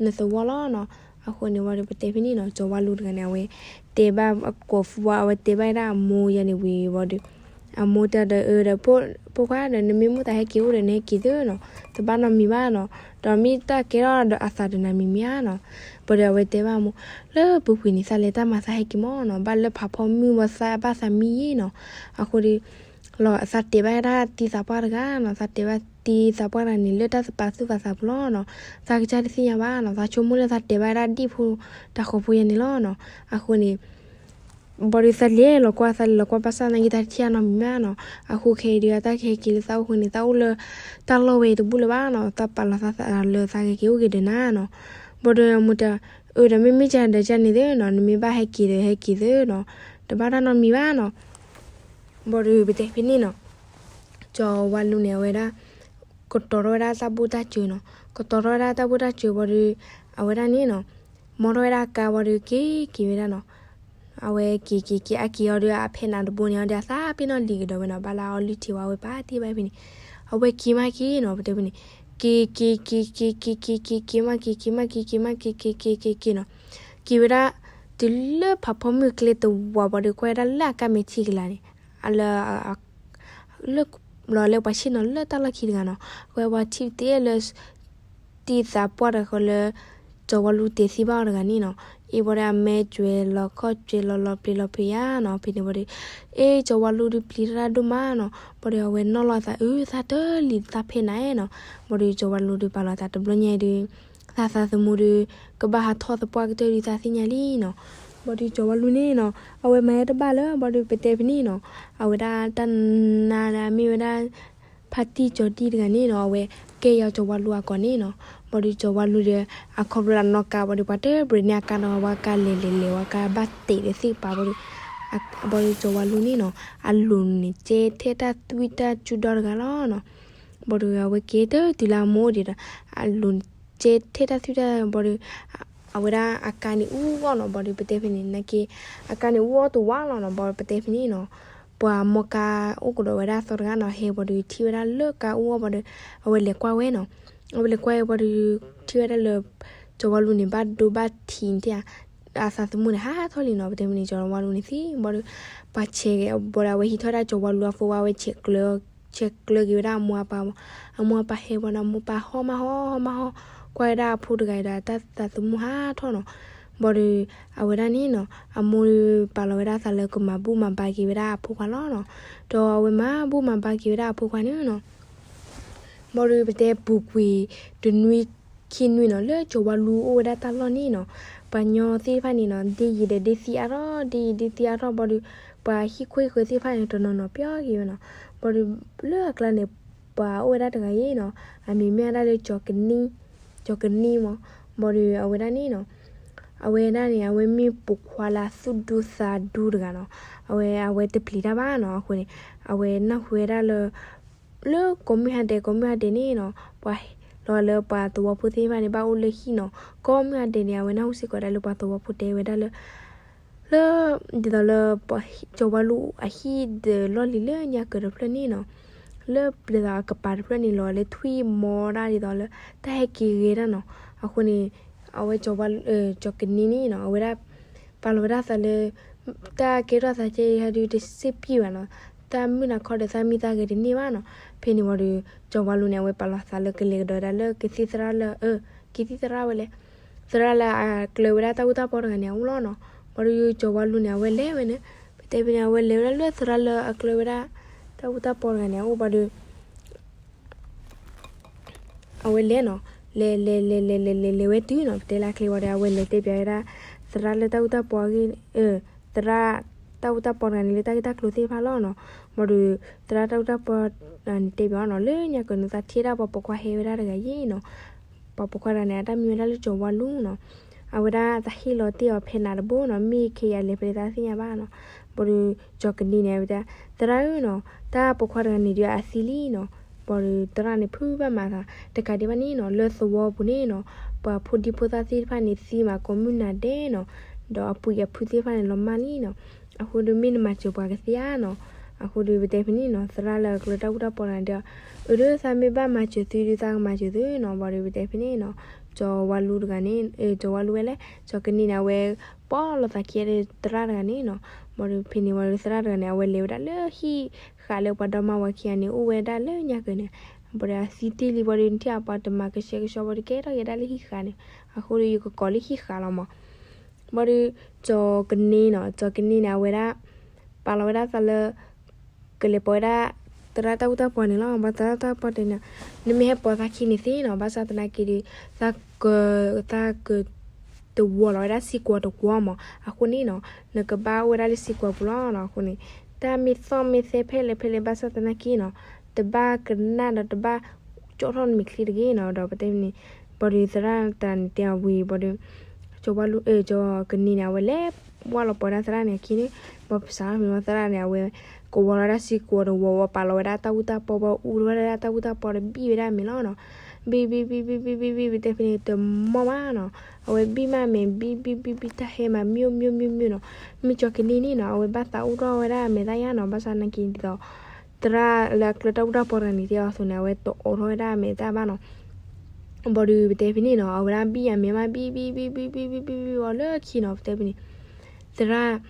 နသဝီလီၤနီၤ. အဃိန့ၣ်ဝံၤဒီး ပတဲဖဲန့ၣ်နီၤ ကၠီၤဝါလူၤတဂၤန့ၣ် အဝဲတဲဘၣ်အကိးဖုဝါ အဝဲတဲဘၣ်ဝဲဒၣ်အမိၢ်ယၤန့ၣ်ဝံၤဝံၤဒီး အမိၢ်တဲဒီးအၢဒီး ဖိခွါဒီး နမ့ၢ်မိၣ်သးဟဲက့ၤအိၣ်ဒီး နဟဲက့ၤသ့နီၤ, တဘၣ်နီတမံၤဘၣ်နီၤ, ဒီးမ့ၢ်တၢ်ကဲထီၣ်ဒီးအသးတနၤမံၤမ့ၢ်ဧါနီၤ. ဘၣ်ဒီးအဝဲတဲဘၣ်အမိၢ်, လၢပူၤကွံာ်န့ၣ် သးလဲၤတၢ်မၤသးဟဲက့ၤမးနီၤ, ဘၣ်လၢဖးဖီမုၢ်ဝဲသးဘၣ်သးမံယ့ၣ်နီၤ. အဃိဒီး လီၤသးတဲဘၣ်ဝဲဒၣ်တံၤသးပှၢ်တဂၤနီၤ, သးတဲဘၣ်တံၤသးပှၢ်တဂၤန့ၣ် လၢတၢ်သပာ်သူၣ်ပာ်သးပူၤလီၤနီၤ, သးကစၢ်တသ့ၣ်ညါဘၣ်နီၤ, သးဆိကမိၣ်လၢသးတဲဘၣ်ဝဲဒၣ်ဒ်ဖိတၢ်ဃီဖိယၤန့ၣ်လီၤနီၤ. အဃိန့ၣ် ဘၣ်ဒီးသးလဲၤလီၤကွၢ် သးလဲၤလီၤကွၢ်ဘၣ်ဆၣ်သနာ်က့ တၢ်တထံၣ်အနီတမံၤမ့ၢ်ဧါနီၤ. အဃိခဲအံၤဒီး တၢ်ကဟဲက့ၤလၢသးအိၣ်အဃိန့ၣ် သးအိၣ်လၢတၢ်လီၢ်ဝဲအံၤတဘူၣ်လၢၤဘၣ်နီၤ, သးပာ်လီၤသးလၢသးကက့ၤအိၣ်က့ၤဒီးနၤနီၤ. ဘၣ်ဒီးအမိၢ်တဲ အၢဒီးမ့မ့ၢ်ကဒီးကန့ၣ်သ့နီၤ, နမ့ၢ်ဘၣ်ဟဲက့ၤဒီးဟဲက့ၤသ့နီၤ, တဘၣ်တၢ်နီတမံၤဘၣ်နီၤ. ဘၣ်ဒီးပတဲဖဲန့ၣ်နီၤ ကၠီၤဝါလူၤန့ၣ် အဝဲဒၣ် ကတီၤထီၣ်ဝဲဒၣ်တၢ်ဘူၣ်တၢ်စၢၤနီၤ, ကတီၤထီၣ်ဝဲဒၣ်တၢ်ဘူၣ်တၢ်စၢၤဘၣ်ဒီး အဝဲဒၣ်န့ၣ်နီၤ မီထီၣ်ဝဲဒၣ်ကါဘၣ်ဒီး က့ၤက့ၤဝဲဒၣ်နီၤ. အဝဲက့ၤက့ၤက့ၤအက့ၤအီၤဒီး အဖဲနးတဘိန့ၣ်အီၤဒီး အသးပ့ၤနီၣ်လံၤကဒီးဝဲနီၤ, ဘၣ်လၢအီၤလုၢ်ထံဝဲ အဝဲပာ်တ့ၢ်ဘၣ်ဖဲန့ၣ်, အဝဲက့ၤမးက့ၤနီၤ ပတဲဖဲန့ၣ်, က့ၤက့ၤက့ၤက့ၤက့ၤက့ၤက့ၤက့ၤက့ၤမးက့ၤ က့ၤမးက့ၤက့ၤမးက့ၤက့ၤက့ၤက့ၤက့ၤနီၤ. က့ၤဝဲဒၣ် တုၤလၢဖးဖီမုၢ်ကျဲတဝးဘၣ်ဒီး ကွၢ်ဝဲဒၣ်လၢအကါမဲာ်ထံကလၤန့ၣ် အလၢ လၢ လီၤလၢပှၤဆ့ၣ်နီၤလၢတၢ်လီၢ်ခံတဂၤနီၤ, ကွၢ်ပှၤထံၣ်တ့ၢ်လၢ တံၤသးပှၢ်တဂၤဃီလၢ ကၠီၤဝါလူၤတဲသံဘၣ်အီၤတဂၤန့ၣ်နီၤ, အ့ၣ်ဘၣ်ဒီးအမဲာ်ကွဲၤလီၤခီၣ်ကွဲၤလီၤလီၤပျံၤလီၤဖုးယါနီၤ. ဖဲန့ၣ်ဘၣ်ဒီး အ့ၣ် ကၠီၤဝါလူၤဒုးပျံၤတၢ်ဒိၣ်မးနီၤ, ဘၣ်ဒီးအဝဲနီၣ်လီၤသးအုးသးတလံၤသးဖဲနးနီၤ, ဘၣ်ဒီးကၠီၤဝါလူၤဒုးပာ်လီၤသးတဘျီညါဒီး သးသးသမူဒီး ကဘၣ်ဟးထီၣ်သပှၢ်ကတၢၢ်ဒုးသးသ့ၣ်ညါလံနီၤ. ဘၣ်ဒီးကၠီၤဝါလူၤန့ၣ်နီၤ အဝဲမၤဟဲတဘၣ်လၢ ဘၣ်ဒီးပတဲဖဲန့ၣ်နီၤ, အဝဲဒၣ်တၢ်နါလၢအမ့ၢ်ဝဲဒၣ် ဖါတံၢ်ကၠီၤတံၢ်တဂၤန့ၣ်နီၤ, အဝဲကဲယၤကၠီၤဝါလူၤအကိာ်န့ၣ်နီၤ. ဘၣ်ဒီးကၠီၤဝါလူၤဒီး အခီဖျိလၢနီၢ်ကါဘၣ်ဒီး ပှၤတဘြဲးန့ၣ်အကါနီၤ, ပှၤကါလဲၤလဲၤလဲၤ ပှၤကါဘၣ်တဲာ်ဒီးသ့ၣ်ကပၤဘၣ်ဒီး ဘၣ်ဒီးကၠီၤဝါလူၤန့ၣ်နီၤ အလိၤန့ၣ် ကဲထဲတၢ်သွံၣ်တၢ်စူၤဒီတဂၤလီၤနီၤ. ဘၣ်ဒီးအဝဲက့ၤတတုၤလၢအမိၢ်အိၣ်ဒီး အလိၤန့ၣ် ကဲထဲတၢ်သွံၣ်တၢ်ဘၣ်ဒီး အဝဲဒၣ်အကါန့ၣ်အူအီၣ်နီၤ, ဘၣ်ဒီးပတဲဖဲန့ၣ် နာ်က့ အကါန့ၣ်အူအီၣ်တဝးလီၤနီၤ, ဘၣ်ဒီးပတဲဖဲန့ၣ်နီၤ ပှၤမိၢ်ကါအိၣ်ကဒီးဝဲဒၣ်သီတဂၤနီၤ, ဟဲဘၣ်ဒီးထံၣ်ဝဲဒၣ်လၢကါအူအီၣ်ဘၣ်ဒီး အဝဲလဲၤကွၢ်ဝဲနီၤ. အဝဲလဲၤကွၢ်ဝဲဘၣ်ဒီး ထံၣ်ဝဲဒၣ်လၢ ကၠီၤဝါလူၤန့ၣ် ဘၣ်ဒိဘၣ်ထံးန့ၣ်ဧါ, အသးသမူန့ၣ်ဟးထီၣ်လံနီၤ, ပတဲဖဲန့ၣ် ကၠီၤဝါလူၤန့ၣ်သံဘၣ်ဒီး ပှၤဆဲးက့ၤဘၣ်ဒီး အဝဲဟံးထီၣ်ဒၣ်ကၠီၤဝါလူၤအဖိခွါဝဲ ဆဲးကျၢက့ၤဝဲဒၣ်အမိၢ်အပၢ်, အမိၢ်အပၢ်ဟဲဘၣ်ဒီး အမိၢ်အပၢ်ဟီၣ်မးဟီၣ်ဟီၣ်မးဟီၣ်, ကွၢ်ဝဲဒၣ်အဖိတဂၤအံၤဒီး တၢ်သးသမူဟးထီၣ်နီၤ. ဘၣ်ဒီး အဝဲဒၣ်န့ၣ်နီၤ အမိၢ်ပာ်လီၤဝဲဒၣ်သးလၢကမၤဘူၣ်မၤဘါက့ၤဝဲဒၣ်အဖိခွါလီၤနီၤ. ဒီးအဝဲမၤဘူၣ်မၤဘါက့ၤဝဲဒၣ်အဖိခွါန့ၣ်နီၤ ဘၣ်ဒီးပတဲပူၤကွံာ် တနွံခံနွံနီၤ လၢကၠီၤဝါလူၤအိၣ်ဝဲဒၣ်တၢ်လီၢ်န့ၣ်နီၤ, ပှၤညီသ့ၣ်တဖၣ်န့ၣ်နီၤ ဒ့ယံၤဒီးဒ့သံအါထီၣ် ဒ့ယံၤဒ့သံအါထီၣ်ဘၣ်ဒီး ပှၤဟံၣ်ခိၣ်ဟံၣ်ဃၢၤသ့ၣ်တဖၣ်န့ၣ် တနီၤနီၤပျီက့ၤဝဲနီၤ. ဘၣ်ဒီးလၢအကျါန့ၣ် ပှၤအိၣ်ဝဲဒၣ်တဂၤအံၤနီၤ အမံၤမ့ၢ်ဝဲဒၣ်လၢ ကၠီၤကနံမး, ဘၣ်ဒီးအဝဲဒၣ်န့ၣ်နီၤ အဝဲဒၣ်န့ၣ် အဝဲမ့ၢ်ပိာ်ခွါလၢအသူၣ်ဒူသးဒူတဂၤနီၤ, အဝဲ အဝဲတပျံၤတၢ်ဘၣ်နီၤ, အဃိန့ၣ် အဝဲနၢ်ဟူဝဲဒၣ်လၢ လၢကိးမုၢ်ဟါဒဲး ကိးမုၢ်ဟါဒဲးန့ၣ်နီၤ ပှၤလီၤလၢပှၤသဝီဖိသ့ၣ်တဖၣ်န့ၣ် ဘၣ်အိၣ်လၢဟံၣ်နီၤ, ကိးမုၢ်ဟါဒဲးန့ၣ် အဝဲနၢ်ဟူစ့ၢ်ကီးဒၣ်လၢပှၤသဝီဖိတဲဝဲဒၣ်လၢ လၢ ဒ်သိးလၢ ကၠီၤဝါလူၤအဟံၣ်ဒီးလီၢ်လံၤလၢညါကၢၤတဖျၢၣ်န့ၣ်နီၤ, လၢဒ်သိးအကပၤတဖျၢၣ်န့ၣ်လီၤလၢထွံၣ်မီဒၣ်ဒ်သိးလၢ တၢ်ဟဲက့ၤဂ့ၤဒၣ်နီၤ, အဃိန့ၣ် အဝဲကၠီၤဝါ ကၠီၤကနံန့ၣ်နီၤ အဝဲဒၣ် ပာ်လီၤဝဲဒၣ်သးလၢ တၢ်ကဲထီၣ်သးကဲအံၤဟဲဒုးတစ့ၢ်ပံၢ်ဘၣ်နီၤ, တၢ်မုၢ်နၤခီဒီးသးမံသးဂဲၤတန့ၢ်ဘၣ်နီၤ, ဖဲန့ၣ်ဝံၤဒီး ကၠီၤဝါလူၤန့ၣ် အဝဲပာ်လီၤသးလၢကလဲၤကဒီးဝဲဒၣ်လၢကသံၣ်သရၣ်လၢ ကသံၣ်သရၣ်ဝဲလဲၣ်, သရၣ်လၢအကျၢၤဝဲဒၣ်တၢ်အူတၢ်ပီတဂၤန့ၣ်အအိၣ်လီၤနီၤ, ဘၣ်ဒီးကၠီၤဝါလူၤန့ၣ် အဝဲလဲၤဝဲန့ၣ် ပတဲဖဲန့ၣ် အဝဲလဲၤဝဲဒၣ်လၢသရၣ်လၢအကျၢၤဝဲဒၣ် တၢ်အူတၢ်ပီတဂၤန့ၣ်အအိၣ်ဘၣ်ဒီး အဝဲလဲၤနီၤ, လဲၤလဲၤလဲၤလဲၤလဲၤလဲၤလဲၤဝဲတုၤနီၤ ပတဲလၢအချ့ဝံၤဒီး အဝဲလဲၤတဲပၠးဝဲဒၣ် သရၣ်လၢတၢ်အူတၢ်ပီအဂ့ၢ်, သရၣ်တၢ်အူတၢ်ပီတဂၤန့ၣ်လၢတၢ်ဂ့ၢ်တၢ်ကျိၤသ့ၣ်တဖၣ်လီၤနီၤ, ဘၣ်ဒီး သရၣ်တၢ်အူတၢ်ပီန့ၣ်တဲပၠးအီၤနီၤ လၢညါကၢၤန့ၣ် သးထံၣ်ဒၣ်ပှၤပိာ်ခွါဟဲဝဲဒၣ်တဂၤယံၤနီၤ, ပှၤပိာ်ခွါတဂၤန့ၣ် အတၢ်မံၤဝဲဒၣ်လၢကၠီၤဝါလူၤနီၤ, အဝဲဒၣ်သးဟ့ၣ်လီၤတ့ၢ်အီၤဖဲနးတဘိနီၤ မ့ၢ်ခဲအံၤအလဲၤဖဲလဲၣ်သးသ့ၣ်ညါဘၣ်နီၤ, ဘၣ်ဒီး ကၠီၤကနံၤန့ၣ် အဝဲတဲ သရၣ်ဧၢနီၤ, တၢ်ပိာ်ခွါတဂၤန့ၣ်ဒုးအသံလံနီၤ. ဘၣ်ဒီးသရၣ်န့ၣ် ဖုးဘၣ်မၤသး တကးဒံးဘၣ်န့ၣ်နီၤ, လၢသဝီပူၤန့ၣ်နီၤ, ပှၤဖိဒံဖိသၣ်သ့ၣ်တဖၣ်န့ၣ် သံမးကိးမုၢ်နၤဒဲးနီၤ, ဒီးအပုၢ်အဖုသ့ၣ်တဖၣ်န့ၣ် လီၤမၢ်လံနီၤ. အဃိဒီးမ့ၢ်နမၤစၢၤပှၤကသ့ဧါနီၤ. အဃိဒီးပတဲဖဲန့ၣ်နီၤ, သရၣ်လၢအကျၢၤတၢ်အူတၢ်ပီတဂၤန့ၣ်တဲ အၢ ဒီးသးမ့ၢ်ဘၣ်မၤစၢၤသုဒုး သးကမၤစၢၤသုနီၤ. ဘၣ်ဒီးပတဲဖဲန့ၣ်နီၤ, ကၠီၤဝါလူတဂၤန့ၣ်, ကၠီၤဝါလူဝဲလဲၣ်, ကၠီၤကနံၤန့ၣ် အဝဲ ပီၣ်လိာ်သးခံဒီးသရၣ်တဂၤန့ၣ်နီၤ. ဘၣ်ဒီးဖဲန့ၣ်ဝံၤဒီးသရၣ်တဂၤန့ၣ် အဝဲလဲၤဝဲဒၣ်လၢဟံၣ်ဃးလၢပှၤဒီမါဝၤခံဂၤန့ၣ် အိၣ်ဝဲဒၣ်လၢညါကၢၤန့ၣ်. ဘၣ်ဒီးအသံတ့ၢ်လံ ဘၣ်ဒီးနထံၣ်အပှၤတမၤကဆှဲကဆှီ ဘၣ်ဒီးကဲထီၣ်က့ၤဒၣ်လၢဟံၣ်ဃးန့ၣ်. အဃိဒီးယကကိးလၢဟံၣ်ဃးလီၤမး. ဘၣ်ဒီး ကၠီၤကနံၤနီၤ, ကၠီၤကနံၤန့ၣ် အဝဲဒၣ် ပာ်လီၤဝဲဒၣ်သးလၢ ကလဲၤပိာ်ဝဲဒၣ် သရၣ်တၢ်အူတၢ်ပီန့ၣ်လီၤ. ဘၣ်သရၣ်တၢ်ပီတဲန့ၣ်, နမ့ၢ်ဟဲပိာ်သးခံန့ၣ်သ့နီၤ, ဘၣ်ဆၣ်သနာ်က့ဒီး သးက သးက တဝီၤလီၤဝဲဒၣ်စံကွီၤတဝီၤမး. အဃိန့ၣ်နီၤ, နကဘၣ်အိၣ်ဝဲဒၣ်လၢစံကွီၤပူၤလီၤနီၤ. အဃိန့ၣ် တၢ်မ့ၢ်သီၣ်မ့ၢ်သဲဖဲလဲၣ်ဖဲလဲၣ် ဘၣ်ဆၣ်သနာ်က့နီၤ, တဘၣ်ကနၣ်ဒီးတဘၣ်ကၠီထီၣ်နမဲာ်ချံတဂ့ၤနီၤ. ဒီးပတဲဖဲန့ၣ် ဘၣ်ဒီးသရၣ်တဂၤန့ၣ်တဲအဝံၤ ဘၣ်ဒီး ကၠီၤဝါလူ ကၠီၤကနံၤန့ၣ် အဝဲလဲၤဝၢ်လီၤပိာ်ဝဲဒၣ်သရၣ်န့ၣ်အခံန့ၣ်, ဘၣ်စးထီၣ်ဖဲန့ၣ်သရၣ်န့ၣ် အဝဲ ကဝီၤလီၤဝဲဒၣ်စံကွီၤတဝီၤဝီၤ ပာ်လီၤဝဲဒၣ်တၢ်အူတၢ်ပီ ဘၣ်အူလီၤဝဲဒၣ်တၢ်အူတၢ်ပီဒီးဘံၣ်ဝဲဒၣ်အမဲာ်လီၤနီၤ. ဘံၣ်ဘံၣ်ဘံၣ်ဘံၣ်ဘံၣ်ဘံၣ်ဘံၣ် ပတဲဖဲန့ၣ် တမီၢ်ဘၣ်နီၤ. အဝဲဘံၣ်မးအမဲာ် ဘံၣ်ဘံၣ်ဘံၣ်ဘံၣ် တၢ်ဟဲမး မၠိၣ်မၠိၣ်မၠိၣ်မၠိၣ်နီၤ. မ့ၢ်ကၠီၤကနံၤန့ၣ်နီၤ အဝဲဘၣ်သးအိၣ်ထီၣ်ဝဲဒၣ်အမဲာ်တၢ်ယါနီၤ, ဘၣ်ဆၣ်သနာ်က့ဒ်သိး သရၣ်လၢအကျၢၤတၢ်အူတၢ်ပီတဂၤန့ၣ်တဲအီၤအသိးန့ၣ် အဝဲတအိးထီၣ်ဝဲဒၣ်အမဲာ်တၢ်ဘၣ်နီၤ. ဘၣ်ဒီးပတဲဖဲန့ၣ်နီၤ အဝဲဒၣ်ဘံၣ်အမဲာ်မး ဘံၣ်ဘံၣ်ဘံၣ်ဘံၣ်ဘံၣ်ဘံၣ်ဘံၣ်ဘံၣ်ဝံၤလၢခံနီၤ ပတဲဖဲန့ၣ် သရၣ်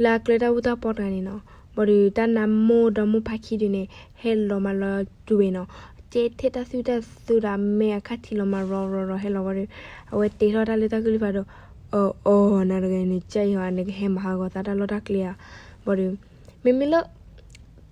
လၢအကျၢၤတၢ်အူတၢ်ပီတဂၤန့ၣ်နီၤ, ဘၣ်ဒီးတၢ်နါမိၢ်ဒီမိၢ်ဖါခံဒုန့ၣ် ဟဲလီၤမးလီၤတုၤဝဲနီၤ, ကဲထဲတၢ်သူၣ်တၢ်သၢဒီးအမဲာ်အခါထံလီၤမးရီၤရီၤရီၤဟဲလီၤဝံၤဒီး အဝဲတဲထီၣ်တၢ်လၢတၢ်ကလုၢ်ဖးဒိၣ်, အၢ အၢ နၤတဂၤန့ၣ် ကၠဲအံၤဟီ နကဟဲမၤဟးဂီၤသးတၢ်လီၢ်တၢ်ကျဲဧါ. ဘၣ်ဒီး မ့မ့ၢ်လၢ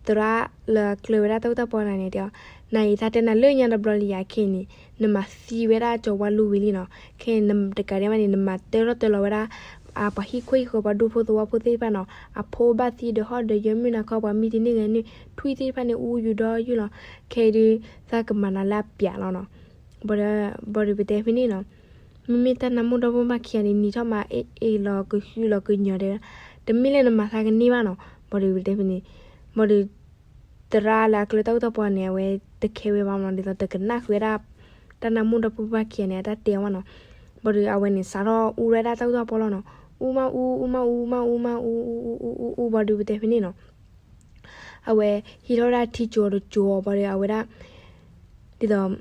သရၣ်လၢအကျၢၤဝဲဒၣ်တၢ်အူတၢ်ပီတဂၤန့ၣ်တဲအီၤ, နၤအံၤသးတဲနၤလၢညါတဘျီလံယၤခဲအံၤန့ၣ် နမၤသံဝဲဒၣ်ကၠီၤဝါလူဝံၤလံနီၤ, ခဲအံၤတကးဒံးဘၣ်န့ၣ် နမၤတၢထီၣ်တၢလီၤဝဲဒၣ် ပှၤဟံၣ်ခိၣ်ဟံၣ်ဃၢၤ ပှၤဒူဖိသဝီဖိသ့ၣ်တဖၣ်နီၤ, အဖိဘၣ်သံဒီးဟီၣ်ဒီးယၢမုၢ်နၤခီ ပှၤမံတန့ၢ်ဂဲၤန့ၢ် ထွံၣ်သ့ၣ်တဖၣ်န့ၣ် အူယူၤဒီးယူၤလီၤ. ခဲအံၤဒုး သးကမၤနၤလၢအပျးလီၤနီၤ. ဘၣ်ဒီး ဘၣ်ဒီးပတဲဖဲန့ၣ်နီၤ, မ့မ့ၢ်တၢ်နါမိၢ်ဒီမိၢ်ဘၣ်ခံဂၤန့ၣ် နံၤထီၣ်မးအ့ၣ်အ့ၣ်လီၤကဟုလီၤကညီၤဒဲး, တမ့ၢ်လၢနမၤသးကန့ၢ်ဘၣ်နီၤ. ဘၣ်ဒီးပတဲဖဲန့ၣ်, ဘၣ်ဒီး သရၣ်လၢအကျၢၤတၢ်အူတၢ်ပီန့ၣ် အဝဲတခဲဝဲဘၣ်မး ဒ်သိးတကနၣ်ဃုာ်ဝဲဒၣ် တၢ်နါမိၢ်ဒီမိၢ်ဘၣ်ခံဂၤန့ၣ် အတၢ်တဲဝဲနီၤ. ဘၣ်ဒီးအဝဲန့ၣ် စးထီၣ်အူဝဲဒၣ်တၢ်အူတၢ်ပီလီၤနီၤ. အူမးအူ အူမးအူ အူမးအူ မးအူ အူအူအူအူ ဘၣ်ဒီးပတဲဖဲန့ၣ်နီၤ အဝဲဟံးထီၣ်ဝဲဒၣ်ထံကၠိၤတကၠိၤ ဘၣ်ဒီးအဝဲဒၣ် ဒ်သိး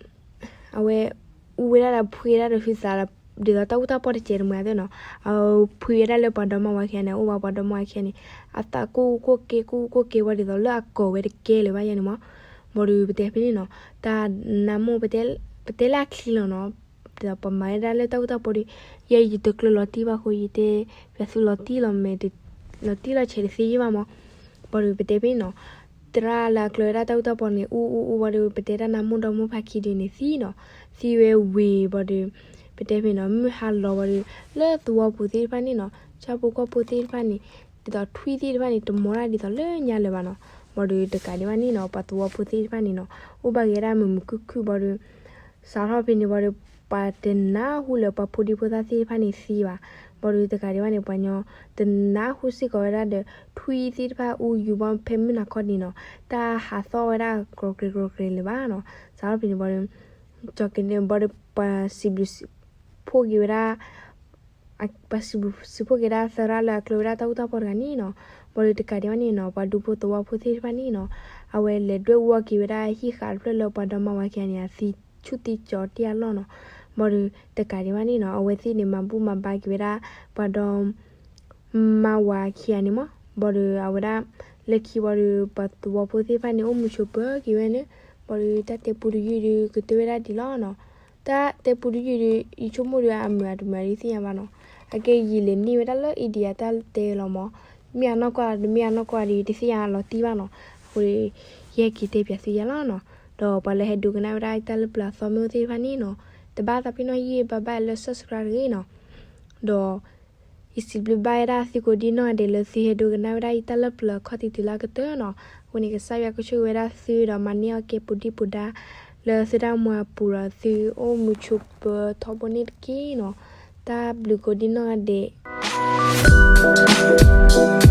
အဝဲအူဝဲဒၣ်ဒီးဖှံဝဲဒၣ်ဒီးဟုသး ဒ်သိးတၢ်အူတၢ်ပီတစဲးတမှဲၤသ့ၣ်နီၤ. အဖှံဝဲဒၣ်လၢပှၤဒီမါဝၤခံဂၤန့ၣ် အိၣ်ဘၣ်ပှၤဒီမါဝၤခံဂၤန့ၣ် အသးကိၢ်အူကိၢ်ကဲ ကိၢ်အူကိၢ်ကဲဝဲ ဒ်သိးလၢအကိးဝဲတကဲလၢၤဘၣ်ယဲန့ၣ်မး. ဘၣ်ဒီးပတဲဖဲန့ၣ်နီၤ တၢ်နါမိၢ် ပတဲလၢအချံလီၤနီၤ. ဒ်သိးပမၤဝဲဒၣ်လၢတၢ်အူတၢ်ပီဒီး ယဲယတကျၢၤလီၤတံၢ်ဘၣ်အဃိ ယတဲ ပျးသုလီၤတံၢ်လီၤမဲာ် လီၤတံၢ်လီၤဆဲးတသ့ယဲၢ်ဘၣ်မး. ဘၣ်ဒီးပတဲဖဲန့ၣ်နီၤ သရၣ်လၢအကျၢၤဝဲဒၣ်တၢ်အူတၢ်ပီန့ၣ် အူအူအူဘၣ်ဒီး ပတဲတၢ်နါမိၢ်ဒီမိၢ်ဖါခံဒုန့ၣ်သံနီၤ. သံဝဲဝံၤဘၣ်ဒီး ပတဲဖဲနီၤ မုၢ်ဟါလီၤဘၣ်ဒီး လၢသဝီပူၤသ့ၣ်တဖၣ်န့ၣ်နီၤ ဆၣ်ဖိကီၢ်ဖိသ့ၣ်တဖၣ်န့ၣ် ဒ်သိးထွံၣ်သ့ၣ်တဖၣ်န့ၣ် တမီၤဒၣ်ဒ်သိးလၢညါလၢၤဘၣ်နီၤ. ဘၣ်ဒီးတကးဒံးဘၣ်န့ၣ်နီၤ ပှၤသဝီဖိသ့ၣ်တဖၣ်န့ၣ်နီၤ အိၣ်ဘၣ်က့ၤဝဲဒၣ်မုာ်မုာ်ခုၣ်ခုၣ်ဘၣ်ဒီး စးထီၣ်ဖဲန့ၣ်ဘၣ်ဒီး ပှၤတနၢ်ဟူလၢပှၤဖိဒံဖိသၣ်သ့ၣ်တဖၣ်န့ၣ်သံဘၣ်. ဘၣ်ဒီးတကးဒံးဘၣ်န့ၣ် ပှၤညီတနၢ်ဟူစ့ၢ်ကီးဝဲဒၣ်ဒီး ထွံၣ်သ့ၣ်တဖၣ်အူယူၤဘၣ်ဖဲမုၢ်နၤခီန့ၣ်နီၤ တၢ်ဟးသီၣ်ဝဲဒၣ်ကြိးကြဲးကြိးကြဲးလၢၤဘၣ်နီၤ. စးထီၣ်ဖဲန့ၣ်ဘၣ်ဒီး ကၠီၤကနံၤဘၣ်ဒီး ပှၤစံးဘျုးစံးဖှိၣ်က့ၤဝဲဒၣ် ပှၤစံးဘျုးစံးဖှိၣ်က့ၤဒၣ်သရၣ်လၢအကျၢၤဝဲဒၣ်တၢ်အူတၢ်ပီတဂၤန့ၣ်နီၤ. ဘၣ်ဒီးတကးဒံးဘၣ်န့ၣ်နီၤ ပှၤဒူဖိသဝီဖိသ့ၣ်တဖၣ်န့ၣ်နီၤ အဝဲလဲၤဒွဲၣ်အူအီၣ်က့ၤဝဲဒၣ်ဟံၣ်ဃာ်တဖျၢၣ်လၢပှၤဒီမါဝၤခံဂၤန့ၣ် အသံဆူၣ်သံကၠီၤတံၢ်အလီၢ်နီၤ. ဘၣ်ဒီးတကးဒံးဘၣ်န့ၣ်နီၤ အဝဲသ့ၣ်န့ၣ် မၤဘူၣ်မၤဘါက့ၤဝဲဒၣ် ပှၤဒီ မါဝၤခံဂၤန့ၣ်မး. ဘၣ်ဒီးအဝဲဒၣ် လၢခံဘၣ်ဒီး ပှၤသဝီဖိသ့ၣ်တဖၣ်န့ၣ် အိၣ်မုာ်ဆိးပၢၤက့ၤဝဲန့ၣ် ဘၣ်ဒီးတၢ်တဲပူတယုၢ်ဒီး ကတၢၢ်ဝဲဒၣ်ဒ်လီၤနီၤ. တၢ်တဲပူတယုၢ်ဒီး ယဆိကမိၣ်ဒီးအမုာ်အတမုာ်ဒ်သ့ၣ်ညါဘၣ်နီၤ. အကဲယံာ်လဲၤန့ၢ်ဝဲဒၣ်လၢ India တၢ်တဲလီၤမး. မ့ၢ်အနီၢ်ကီၢ် တမ့ၢ်အနီၢ်ကီၢ်ဒီး တသ့ၣ်ညါလီၤတံၢ်ဘၣ်နီၤ. အဃိဒီး ယဟဲက့ၤတဲပျးသုယဲလီၤနီၤ. ဒီးပှၤလၢဟဲဒိကနၣ်ဝဲဒၣ်တၢ်လၢပျၢၤအသီမ့ၢ်အိၣ်သ့ၣ်တဖၣ်န့ၣ်နီၤ တဘၣ်သးပ့ၤနီၣ်ယုၢ် ဘၣ်ဘၣ်လၢ subscribe တဂ့ၤနီၤ. ဒီး ယစံးဘျုးဘၣ်ဝဲဒၣ်သုကိးဒံနီၢ်ဂၤဒဲးလၢသုဟဲဒိကနၣ်ဝဲဒၣ်ယတၢ်လၢပျၢၤအခီၣ်ထံးတုၤလၢအကတၢၢ်နီၤ. အဃိန့ၣ် ကစၢ်ယွၤကဆိၣ်ဂ့ၤဝဲဒၣ်သုဒီးမၤန့ၢ်အီၣ်ကဲပူၤဒံးပူၤဒါ လၢသုတၢ်မူအပူၤဒီးသုအိၣ်မုာ်ဆိးပၢၤထီဘိန့ၣ်တက့ၢ်နီၤ. တၢ်ဘျုးကိးဒံနီၢ်ဂၤဒဲး